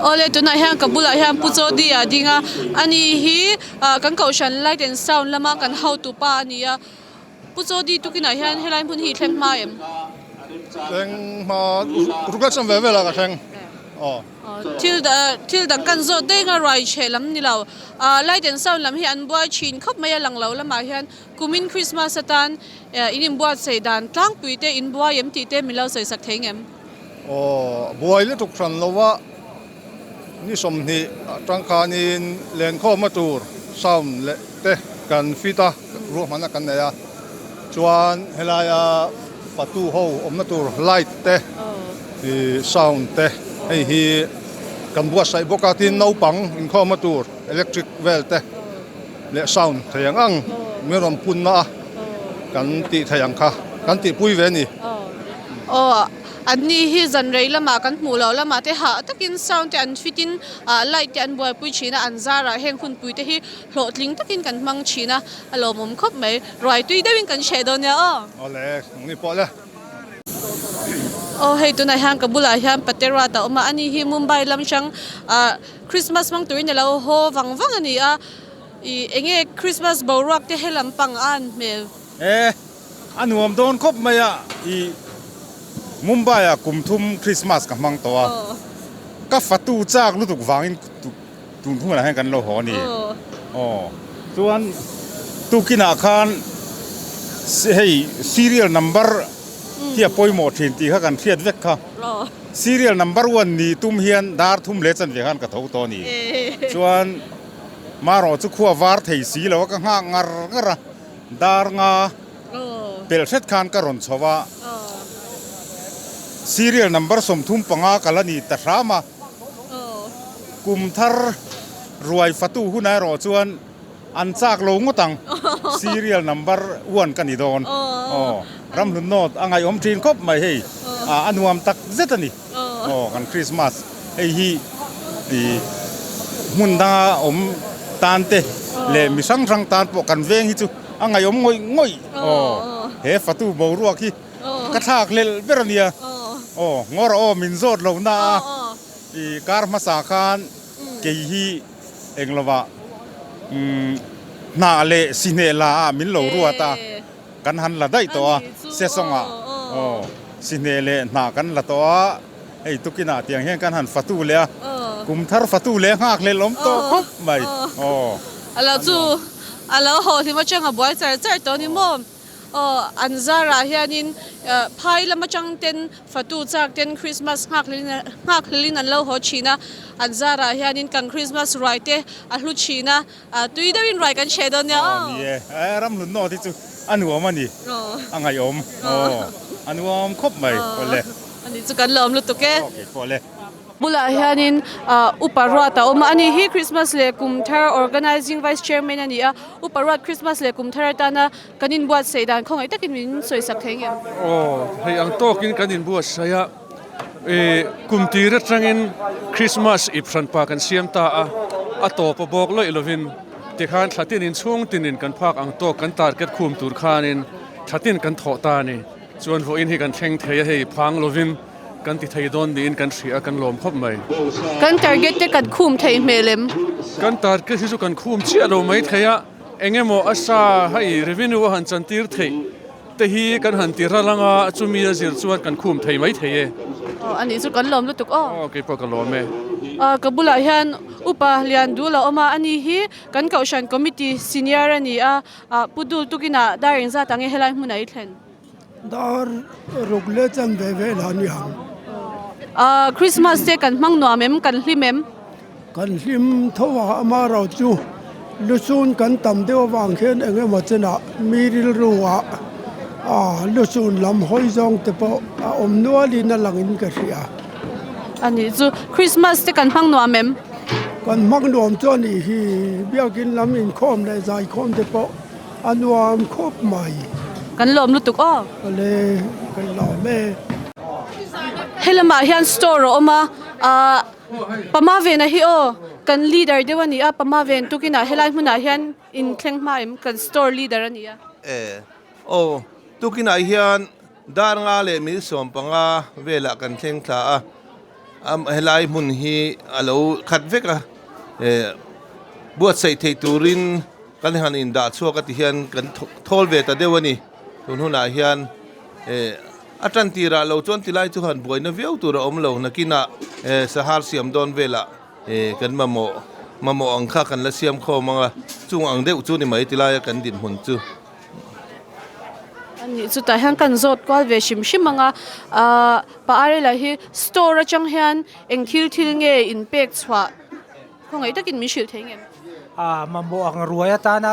Awle tunah hian ka bulah hian Pu Chawdi a ding a, ani hi ah kan kohhran light and sound lama kan hotu pa a ni a, Pu Chawdi tukinah hian helai hmun hi i thleng hma em? Thleng hma ruk leh ve velah ka thleng aw. Thil thil dang kan zawt daih anga ruai chhe lam ni lo, ah light and sound lam hi an buai thin khawp mai a lang lo lamah hian kumin Christmas atan in inbuatsaih dan tlangpui te in buai em tih te min lo sawi sak thei ngem? Aw, buai lutuk hran lova ni 20 atang khanin lenkhawma tur sound leh te kan fit a, ruahmanna kan nei a. Chuan helaia fatu ho awmna tur light te, ih sound te hei hi kan buatsaih bawk a, tin naupang inkhawma tur electric vel te leh sound thei ang ang min rawn punna a kan tih thei ang kha kan tihpui ve a ni. Aw, anni hi zan rei lamah kan hmuh loh lamah te hah takin sound te an fit in ah light te an buaipui thin a, an zarah heng hunpui te hi hlawhtling takin kan hmang thin a, a lawmawm khawp mai. Ruai tui deuhin kan hreh dawn nia aw. Aw le, ni pawh le. Aw hei tunah hian ka bulah hian Pateruat a awm a, ani hi Mumbai lam hrang ah Christmas hmang turin a lo haw vang vang a ni a, ih enge Christmas boruak te helam pang a an hmel. E, a nuam dawn khawp mai a, ih Mumbai ah kum thum Christmas ka hmang tawh a, ka fatu chak lutuk vangin tun hunah hian kan lo haw a ni. Aw, chuan tukinah khan hei serial number hi a pawimawh thin tih kha kan hriat vek kha. Serial number one ni tum hian dar thum leh chanve khan ka tho tawh a ni. Chuan marawh chu khua var thei si lo a, ka nghak ngar ngar a, dar nga pelh hret khan ka rawn chho a, serial number 35 ka la ni ta hram a, kum thar ruai fatu hunah erawh chuan An chak lo ngawt ang. Serial number one ka ni dawn. Aw, Ramhlun North a ngaihawm thin khawp mai hei. A nuam tak zet a ni. Aw, kan Christmas hei hi ih hmun danga awm tan te leh mi hrang hrang tan pawh kan veng hi chu a ngaihawm ngawih ngawih. Aw, he fatu boruak hi ka thlak hlelh ber a nia. Aw, ngawr aw min zawt lo na a ih kar hmasa khan kei hi. Englovah hnah leh sihneh la ah min lo ruat a, kan han la daih tawh a, sesawngah aw sihneh leh hnah kan la tawh a, hei tukinah tiang hian kan han fatu leh a, kum thar fatu leh nghak hlelh awm tawh khawp mai aw. A lo chu a lo haw hlim atang a buai char char tawh a ni maw? Aw, an zarah hianin phai lam atang ten fatu chak ten Christmas nghak hlelin an lo haw thin a, an zarah hianin kan Christmas ruai te a hlu thin a, tui deuhin ruai kan hreh dawn nia aw. Aw ni e, ramhlun nawt hi chu a nuam a ni, a ngaihawm, aw a nuam khawp mai, awle. Ani chu kan lawm lutuk e. Aw kei pawh le. Bulah hianin Upa Ruat a awm a, ani hi Christmas leh kum thar Organizing Vice Chairman a ni a, Upa Ruat Christmas leh kum thar atana kan inbuatsaih dan khawngaih takin min sawisak thei ngem? Aw, hei ang tawkin kan inbuatsaih a, ih kum tir atangin Christmas ip hranpa kan siam ta a, a tawp a bawk lawih lovin tikhan thla tinin chhung tinin kan phak ang tawk kan target khum tur khanin thla tin kan thawh ta a ni. Chuan vawiin hi kan thleng thei a, hei phang lovin. Kan ti thei dawn niin kan hria a, kan lawm khawp mai. Kan target te kan khum thei hmel em? Kan target hi chu kan khum chiah lo mai thei a, eng emaw a sa hei revenue a han chantir theih te hi kan han ti ral ang a, chumi a zir chuan kan khum thei mai thei e. Aw a nih chu kan lawm lutuk aw. Aw keipawh ka lawm e. Ka bulah hian Upa Lian Dul a awm a, ani hi kan Kohhran Committee Senior a ni a, Pu Dul tukinah dar engzat ang e helai hmunah i thlen? Dar ruk leh chan ve ve la ni ang. Ahh Christmas te kan hmang nuam em? Kan hlim em? Kan hlim tho a, ama ro chu lusun kan tam deuh avang khian eng emaw chenah mi rilru ah ah lusun lam hawi zawng te pawh a awm nualin a langin ka hria. A nih chu Christmas te kan hmang nuam em? Kan hmang nuam chu a nih hi, biakin lam inkhawm leh zaikhawm te pawh. A nuam khawp mai. Kan lawm lutuk aw. Awle, kan lawm e. Helamah hian store a awm a, ahh Pama Vena hi aw kan leader deuh a ni a, Pama Ven tukinah helai hmunah hian inthleng hma em kan store leader a ni a. E, aw tukinah hian dar nga leh mil 15 velah kan thleng thla a, helai hmun hi a lo khat vek a, e buatsaih theih turin Kan han indah chhuak a ti hian kan thawl ve ta deuh a ni. Tun hunah hian eh a tan tirah lo chuan tilai chu han buaina viau tur a awm lo. Nakinah eh sahar siam dawn velah eh kan mamawh mamawh ang kha kan la siam khawm ang a, chung ang deuh chu ni mai tilaia kan dinhmun chu. A nih chutah hian kan zawt kual ve hrim hrim ang a, ah Pa Arela hi store atang hian eng thil thil nge inpek chhuah Khawngaih takin min hrilh thei ngem? A mamawh ang ruai atana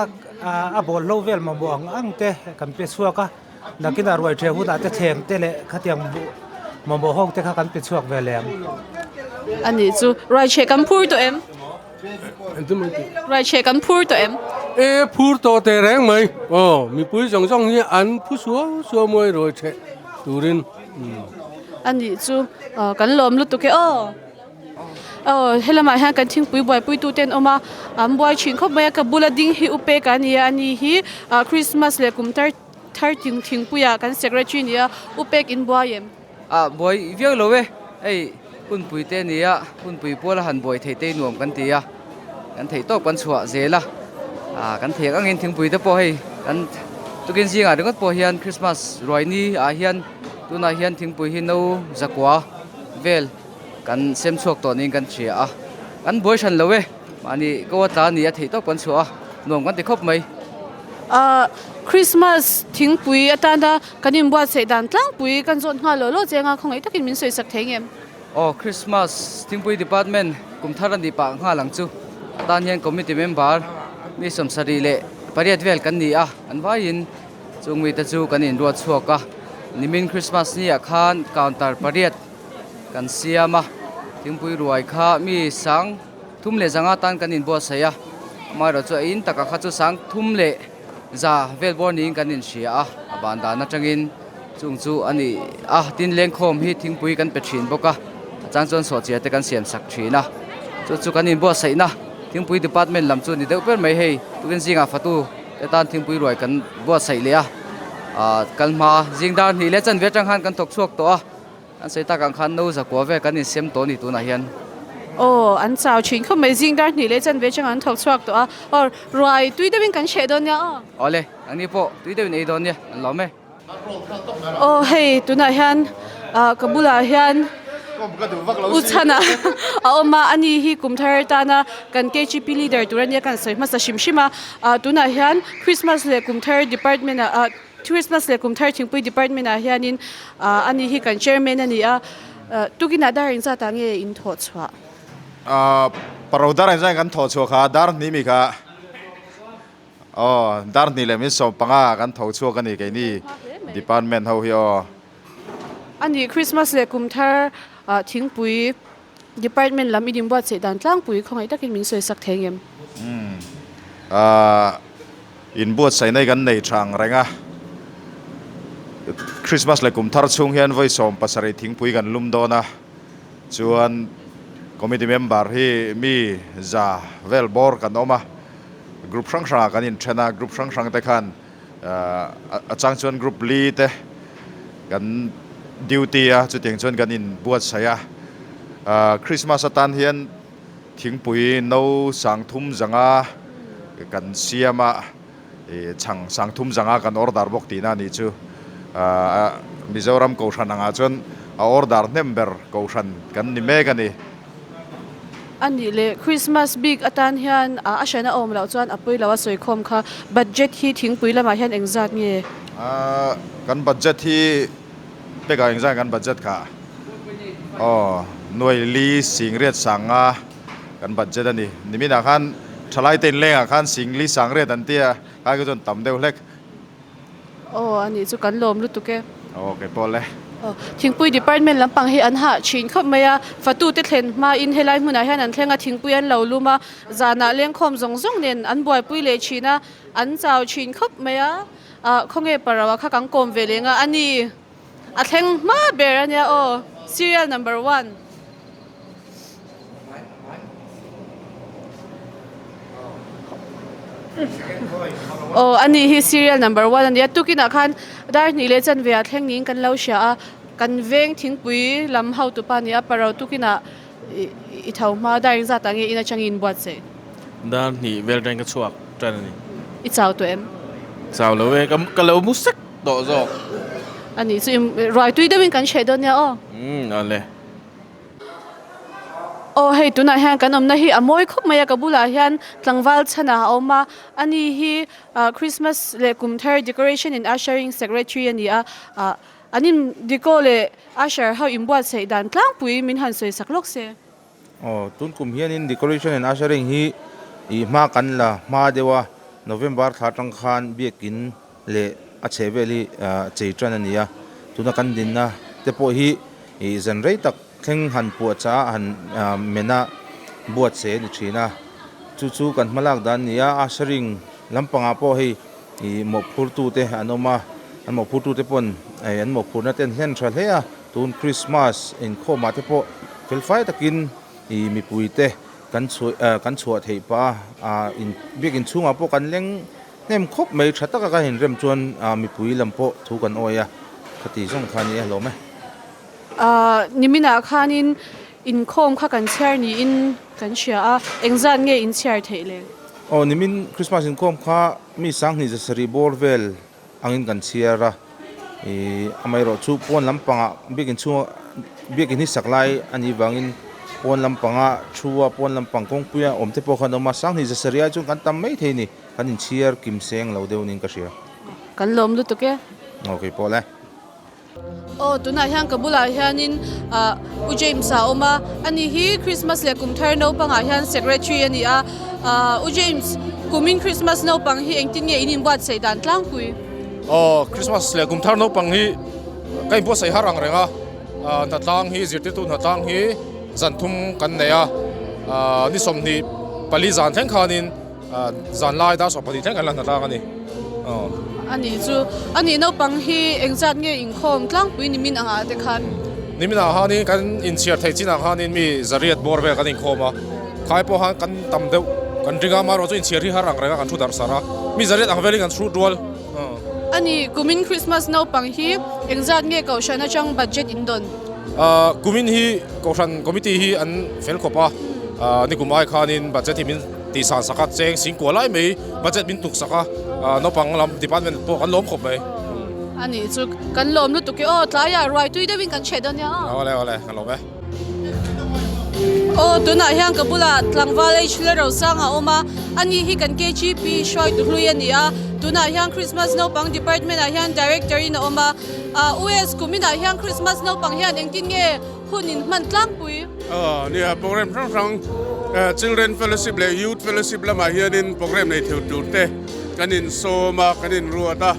a bawlhlo vel mamawh ang ang te kan pe chhuak a, nakinah ruai ṭheh hunah te thleng te leh khatiang mamawh ho te kha kan pe chhuak ve leh ang. A nih chu, ruai ṭheh kan phur tawh em? Ruai ṭheh kan phur tawh em? E, phur tawh teh reng mai. Aw, mipui zawng zawng hi an phu suau suau mawi ruai ṭheh turin. A nih chu, kan lawm lutuk e aw. Aw helamah hian kan thingpui buaipui tu te an awm a an buai thin khawp mai a ka bula ding hi upek a ni a ani hi ah christmas leh kum thar thar thing thingpuiah kan secretary a ni a upek in buai em? Ah buai viau lo e hei hunpui te a ni a hunpui puala han buai theih te hi nuam kan ti a kan theih tawp kan chhuah zel a ah kan theih ang angin thingpui te pawh hei kan tukin zingah ringawt pawh hian christmas ruai ni ah hian tunah hian thingpui hi no zakua vel. Kan sem chhuak tawh niin kan hria a, kan buai hran lo e, mahni ko a tla ni a theih tawp kan chhuah a, nuam kan ti khawp mai. Ahh Christmas thingpui atana kan inbuatsaih dan tlangpui kan zawt nghal law law cheng a, khawngaih takin min sawisak thei ngem? Aw Christmas thingpui department kum thar a nih pah nghal ang chu, atan hian committee member mi 78 vel kan ni a, an vaiin chung mite chu kan inruat chhuak a, nimin Christmas ni ah khan counter pariat kan siam a, thingpui ruai kha mi 305 tan kan inbuatsaih a, amaherawh chu a in taka kha chu 300 vel bawr niin kan inhria a, a ban dan atangin chung chu a ni a, tin lengkhawm hi thingpui kan pe thin bawk a, a chang chuan sawhchiar te kan siam sak thin a, chu chu kan inbuatsaihna thingpui department lam chu ni deuh ber mai hei tukin zingah fatu te tan thingpui ruai kan buatsaih leh a, ah kal hma zing dar hnih leh chanve atang khan kan thawk chhuak tawh a. An sawi tak ang khan no zakua vel kan insem tawh a ni tunah hian. Aw, an chau thin khawp mai, zing dar hnih leh chanve atang an thawk chhuak tawh a, aw ruai tui deuhin kan hreh dawn nia aw. Awle, anni pawh tui deuhin ei dawn nia, an lawm e. Aw hei tunah hian ah ka bulah hian U Chhana a awm a, ani hi kum thar tana kan KGP leader tur ania kan sawi hmasa hrim hrim a, ah tunah hian Christmas leh kum thar department ah ah Christmas leh kum thar thingpui department ah hianin ah ani hi kan chairman a ni a, tukinah dar engzat ah nge in thawh chhuah? Ah paro dar engzat kan thawh chhuah kha dar hnih mi kha aw dar hnih leh min 15 kan tho chhuak a ni keini department ho hi aw. Ani Christmas leh kum thar ah thingpui Department lam i inbuatsaih dan tlangpui khawngaih takin min sawisak thei ngem? Umm ahh inbuatsaihna hi kan nei tha ang reng a, Christmas leh kum thar chhung hian vawi 70 thingpui kan lum dawn a, chuan committee member hi mi za vel bawr kan awm a, group hrang hrangah kan inthen a, group hrang hrang te khan a chang chuan group li te kan duty a chutiang chuan kan inbuatsaih a Christmas atan hian thingpui no 300 kan siam a chhang 300 kan order bawk tihna a nih chu Mizoram Kohhran angah chuan a order hnem ber Kohhran kan ni mek a ni. A nih leh Christmas bik atan hian a hran a awm loh chuan a pawi lo a sawi khawm kha budget hi thingpui lamah hian engzat nge? Kan budget hi pekah engzat kan budget kha? Aw nuai li singriat sanga kan budget a ni. Niminah khan thalai te inlengah khan singli sangriat an tia kha chu chuan tam deuh hlek. Aw a nih chu kan lawm lutuk e. Aw kei pawh le. Thingpui department lampang hi an hah thin khawp mai a, fatute thlen hmain helai hmunah hian an thleng a, thingpui an lo lum a, zanah lengkhawm zawng zawng nen an buaipui leh thin a, an chau thin khawp mai a, ah khawnge Parawa kha kan kawm ve leng a, a ni a thleng hma ber a nia aw, serial number one. Aw a ni hi serial number one a nia tukinah khan dar hnih leh chanve ah thleng niin kan lo hria a kan veng thingpui lam hotu pa a ni a paro tukinah ih i tho hma dar engzat ah nge in atangin in buatsaih. Dar hnih vel atangin ka chhuak tan a ni. I chau tawh em? Chau lo e ka lo mu sek tawh zawk. A nih chu ruai tui deuhin kan hreh dawn nia aw. Umm awle. Aw hei tunah hian kan awmna hi a mawi khawp mai a ka bulah hian tlangval chhanah a awm a ani hi ah Christmas leh kum thar decoration in ushering secretary a ni a ah an in deco leh usher ho inbuatsaih dan tlangpui min han sawi sak lawk se. Aw tun kum hianin decoration and ushering hi ih hma kan la hma deuh a November thla atang khan biakin leh a chheh vel hi chei tan a ni a, tuna kan dinna te pawh hi ih zan rei tak thleng han puah chah a han mena buatsaih a ni thin a, chu chu kan hma lak dan a ni a, ushering lampangah pawh hei ih mawhphurtu te an awm a, an mawhphurtu te pawn an mawhphurna te an hlen tha hle a, tun Christmas inkhawmah te pawh felfai takin ih mipui te kan chhuah kan chhuah theih pah a, biak inchhungah pawh kan leng. Hnem khawp mai tha taka ka inrem chuan mipui lam pawh thu kan awi a, khati zawng kha a ni e hlawm e. Niminah khanin inkhawm kha kan chhiar niin kan hria a, engzat nge in chhiar theih le? Aw, nimin Christmas inkhawm kha mi sanghnih zasarih bawr vel angin kan chhiar a, ih amaherawh chu pawn lampangah biakin chhunga biakin hi sak lai a nih vangin pawn lampanga thu a pawn lampang kawngpuia awm te pawh kha an awm a, sanghnih zasarih ai chuan kan tam mai thei a ni. Kan inchhiar kim seng lo deuh niin ka hria. Kan lawm lutuk e. Aw kei pawh le. Aw tunah hian ka bulah hianin ah U James a awm a, ani hi Christmas leh kum thar naupangah hian secretary a ni a, ah U James kumin Christmas naupang hi engtin nge in inbuatsaih dan tlangpui? Aw Christmas leh kum thar naupang hi ka inbuatsaih har ang reng a, ah hnatlang hi zirtirtu hnatlang hi zan thum kan nei a, ah ni 24 zan thleng khanin Zanlai dar 12 thleng kan la hna tlang a ni. A nih chu. A nih naupang hi engzat nge inkhawm tlangpui nimin angah te khan? Nimin ah khanin kan inchhiar theih chin ah khanin mi zariat bawr vel kan inkhawm a, khai pawh khan kan tam deuh kan ring a, amaherawh chu inchhiar hi har ang reng a kan thu darh sarh a, mi zariat ang velin kan hrut rual. A nih kumin Christmas naupang hi engzat nge Kohhran atang budget in dawn? Kumin hi Kohhran committee hi an fel khawp a, nikum ai khanin budget hi min Tih san sak a, cheng singkua lai mai budget min tuk sak a, naupang lam department pawh kan lawm khawp mai. A nih chu kan lawm lutuk e aw, tlaiah ruai tui deuhin kan chheh dawn nia aw. Awle awle, kan lawm e. Aw tunah hian ka bulah tlangval H Lalrosanga a awm a, ani hi kan KGP hruaitu hlui a ni a, tunah hian Christmas naupang department ah hian director in a awm a, US kuminah hian Christmas naupang hian engtin nge hun in hman tlangpui. Aw nia program hrang hrang Children Fellowship leh Youth Fellowship lamah hianin program nei theuh tur te kan insawm a, kan inruat a.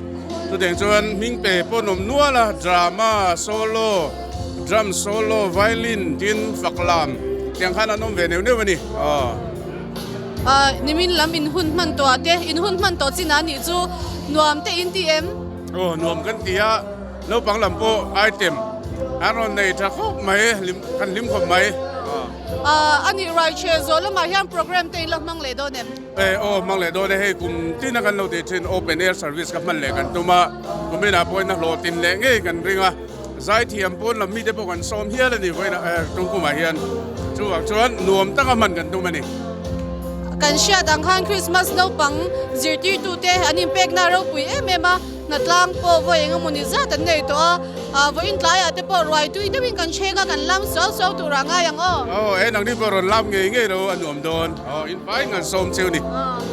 Chutiang chuan hming pe pawh an awm nual a, drama, solo, drum solo, violin tin faklam tiang khan an awm ve neuh neuh a ni. Aw. Nimin lam in hun hman tawh ah te, in hun hman tawh chin ah nih chu nuam te in ti em? Aw nuam kan ti a. Naupang lam pawh item an rawn nei tha khawp mai, kan hlim khawp mai. A nih Raichhe zawh lamah hian program te in la hmang leh dawn em? E aw hmang leh dawn e, hei kum tina kan lo tih thin open air service ka hman leh kan tum a, kuminah pawhin a hlawhtlin leh ngei kan ring a, zaithiam pawn lam mite pawh kan sawm hial a ni vawiin tungkumah hian chuvang chuan nuam taka hman kan tum a ni. Kan hriat ang khan Christmas naupang zirtirtute an inpekna ropui em em a. Hnatlang pawh vawi eng emawni zat an nei tawh a, ah vawiin tlaiah te pawh ruai tui deuhin kan chheng a, kan lam suau suau tur ah ngai ang aw. Aw he nangni pawh rawn lam ngei ngei lo a nuam dawn, aw in faiin kan sawm cheu ni.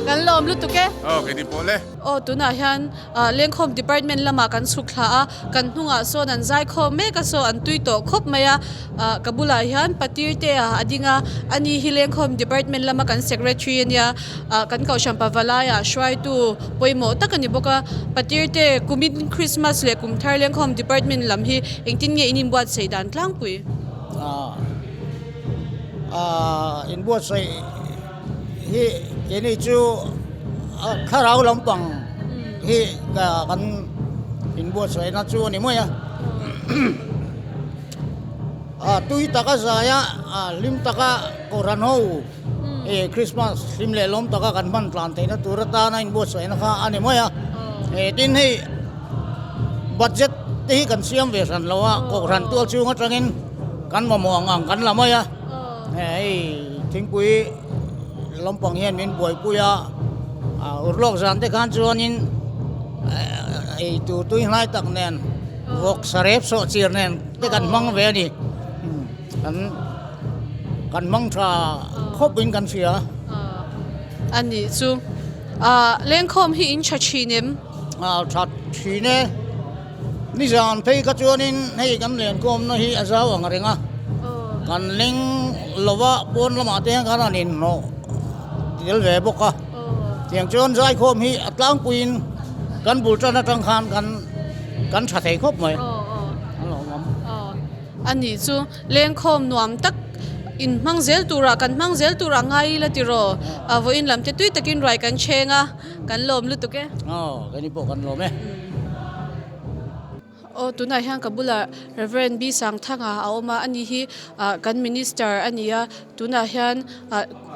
Kan lawm lutuk e. Aw keini pawh le. Aw tunah hian ah lengkhawm department lamah kan chhuk thla a, kan hnungah sawn an zaikhawm mek a saw an tui tawh khawp mai a, ah ka bulah hian patir te ah a ding a, ani hi lengkhawm department lama kan secretary a nia. Ah kan kohhran pavalaiah hruaitu pawimawh tak a ni bawk a, patir te kumin Christmas leh kum thar lengkhawm department lam. lam hi engtin nge in inbuatsaih dan tlangpui? Aaa inbuatsaih hi keini chu thlarau lampang hi kan inbuatsaihna chu a ni mai a ah tui taka zaia ah hlim taka kohhran ho eh Christmas hlim leh lawm taka kan hman tlan theihna tur atana inbuatsaihna kha a ni mai a eh tin hei budget te hi kan siam ve hran lo a kohhran tual chhung atangin kan mamawh ang ang kan la mai a hei thingpui lampang hian min buaipui a ah urlawk zan te khan chuanin eitur tui hlai tak nen vawk sarep sawh chir nen te kan hmang ve a ni kan kan hmang tha khawp in kan hria. A nih chu ah lengkhawm hi in tha thin em? Ah tha thin e. Nizan phei kha chuanin hei kan lenkhawmna hi a zau ang reng a kan leng lova pawn lamah te hian khan an inhnawh tel ve bawk a tiang chuan zaikhawm hi a tlangpuiin kan bul tan atang khan kan kan tha thei khawp mai. A nih chu lengkhawm nuam tak in hmang zel turah kan hmang zel turah ngai ila tiraw vawiin lam te tui takin ruai kan cheng a. Kan lawm lutuk e. Aw, keini pawh kan lawm e. Aw, tunah hian ka bulah Reverend B Sangthanga a awm a, ani hi kan Minister a ni a, tunah hian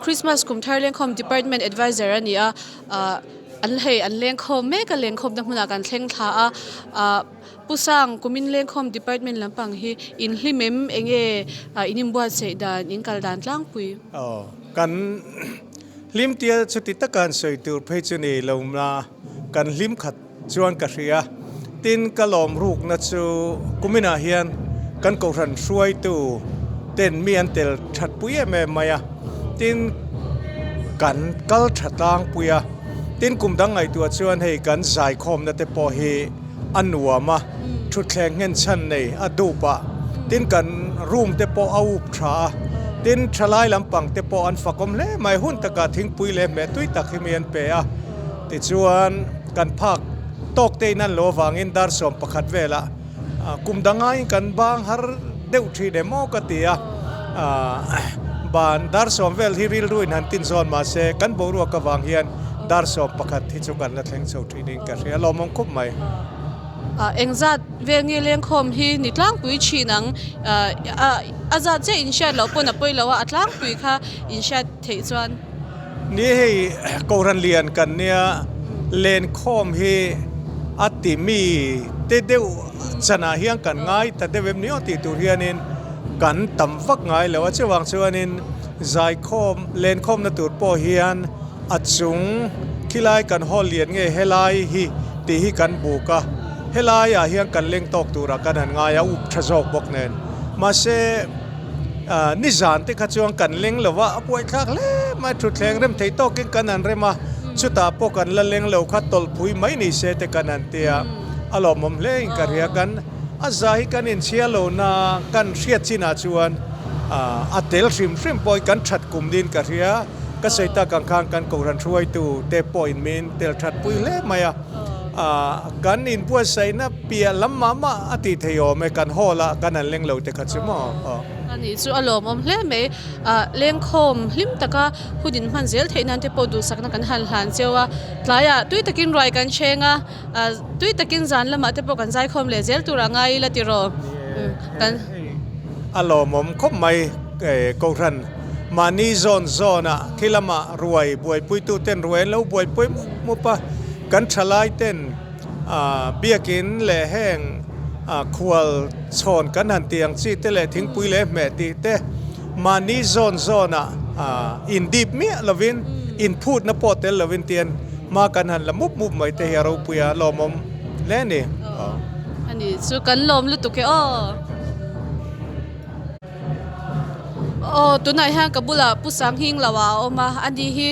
Christmas kum thar lengkhawm Department Adviser a ni a, an hei an lengkhawm mek a, lengkhawmna hmunah kan thleng thla a, Pu Sang kumin lengkhawm Department lampang hi in hlim em enge in inbuatsaih dan, in kal dan tlangpui? Aw, kan Hlim tia chuti taka an sawi tur phei chu nei lo na kan hlim khat chuan ka hria. Tin, ka lawm rukna chu kuminah hian kan kohhran hruaitu ten mi an tel that pui em em mai a. Tin, kan kal tha tlangpui a. Tin, kum dang ngaihtuah chuan hei kan zaikhawmna te pawh hi a nuam a, thutthleng nghen chhan nei a dup a, tin kan room te pawh a up tha a, tin thalai lampang te pawh an fakawm hle mai, hun takah thingpui leh hmeh tui tak hi mi an pe a, tichuan kan phak tawk te in an lo avangin dar 11 velah kum dangaiin kan bang har deuh thin em aw ka ti a, ban dar 10 vel hi rilru in han tin zawn mahse kan boruak avang hian dar 11 hi chu kan la thleng chho thin. Ning ka hria lawmawm khawp mai. Engzat vel nge lengkhawm hi ni tlangpui thin ang? A zat chiah in hriat loh pawn a pawi lo a, a tlangpui kha in hriat theih chuan. Ni hei Kohhran lian kan nia lenkhawm hi a ti mi te deuh chanah hian kan ngai ta deuh em ni aw tih tur hianin kan tam vak ngai lo a, chuvang chuanin zaikhawm lenkhawmna tur pawh hian A chung khilai kan hawl lian nge helai hi tih hi kan buk a, helai ah hian kan leng tawk turah kan han ngai a, up tha zawk bawk nen. Mahse nizan te kha chuan kan leng lo a, a buaithlak hle mai, thutthleng rem thei tawkin kan han rem a, chutah pawh kan la leng lo kha tawlhpui mai ni se te kan han ti a, a lawmawm hle in ka hria kan a za hi kan inchhia lo na kan hriat chinah chuan a tel hrim hrim pawhin kan that kum niin ka hria. Ka sawi tak ang khan kan Kohhran hruaitu te pawhin min tel that pui hle mai a, kan inbuatsaihna piah lam mah mah a tih thei awm e, kan hall ah kan han leng lo te kha chu maw aw. A nih chu a lawmawm hle mai, lengkhawm hlim taka hun inhman zel theih nan te pawh duhsakna kan han hlan cheu a, tlaiah tui takin ruai kan cheng a, tui takin zan lamah te pawh kan zaikhawm leh zel tur a ngai ila tiraw kan. A lawmawm khawp mai Kohhran. Mahni zawn zawnah khi lamah ruai buaipuitu ten ruai an lo buaipui mup mup a, kan thalai ten biakin leh heng khual chhawn kan han tih ang chi te leh thingpui leh hmeh tih te mahni zawn zawnah indip miah lovin inphutna pawh tel lovin tian hma kan han la mup mup mai te hi a ropui a lawmawm hle a ni. A nih chu kan lawm lutuk e aw. Aw tunah hian ka bulah Pu Sanghing lo ah a awm a ani hi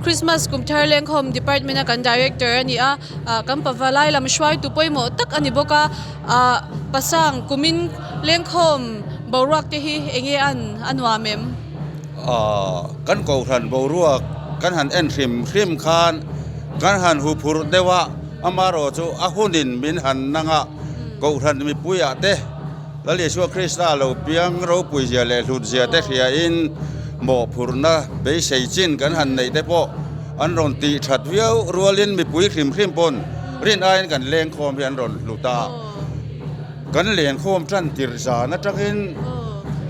Christmas kum thar lengkhawm department a kan director a ni a ah kan pavalai lam hruaitu pawimawh tak a ni bawk a ah pasang kumin lengkhawm boruak te hi eng nge an a nuam em? Aw kan kohhran boruak kan han en hrim hrim khan kan han huphurh deuh a amarawh chu a hunin min han nang a. Kohhran mipuiah te Lal Isua Krista lo piang ropui zia leh hlut zia te hriain mawhphurhna beisei chin kan han neih te pawh an rawn tih that viau rualin mipui hrim hrim pawn rin aiin kan lengkhawm hi an rawn hlut a. Kan lengkhawm tan tirh zan atangin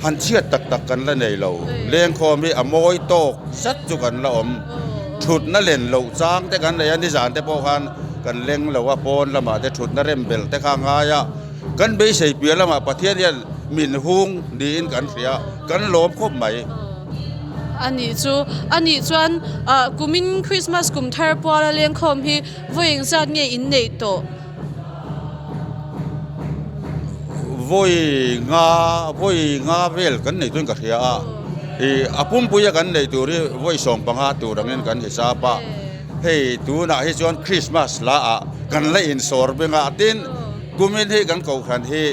han chhiat tak tak kan la nei lo. Lengkhawm hi a mawi tawk zat chu kan la awm. Thutna len loh chang te kan nei a, nizan te pawh khan kan leng lo a, pawn lamah te thutna rem belh te kha a ngai a. Kan beisei piah lamah Pathian hian min hung niin kan hria, kan lawm khawp mai. A nih chu, a nih chuan kumin Krismas kum thar puala lengkhawm hi vawi engzat nge in neih tawh? Vawi nga vawi nga vel kan nei chuan ka hria a ih a pumpuia kan nei tur hi vawi 15 tur angin kan hisap a hei tunah hi chuan Christmas la ah kan la insawr beng a tin kumin hi kan kohhran hi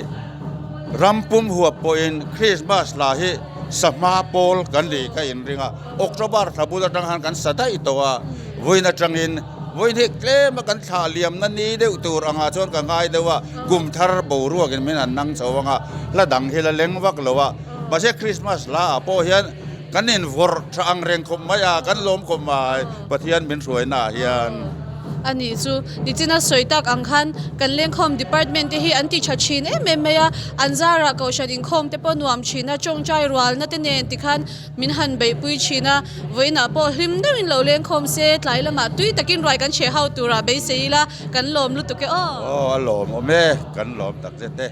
ram pum huap pawhin Christmas la hi sahma pawl kan nih ka inring a October thla bul atang khan kan sa daih tawh a vawiin atangin Vawiin hi tlem a kan thlah liamna ni deuh tur angah chuan ka ngai deuh a, kum thar boruakin min han nang chho ang a, hla dang hi la leng vak lo a, mahse Christmas hla ah pawh hian kan invawrh tha ang reng khawp mai a, kan lawm khawp mai Pathian min hruaina ah hian. A nih chu, nichina sawi tak ang khan kan lengkhawm department te hi an ti tha thin em em mai a, an zarah kohhran inkhawm te pawh nuam thin a, tawngtai rualna te nen tikhan Min han beihpui thin a, vawiinah pawh hlim deuhin lo lengkhawm se, tlai lamah tui takin ruai kan chheh ho turah beisei ila, kan lawm lutuk e aw. Aw a lawmawm e, kan lawm takzet e.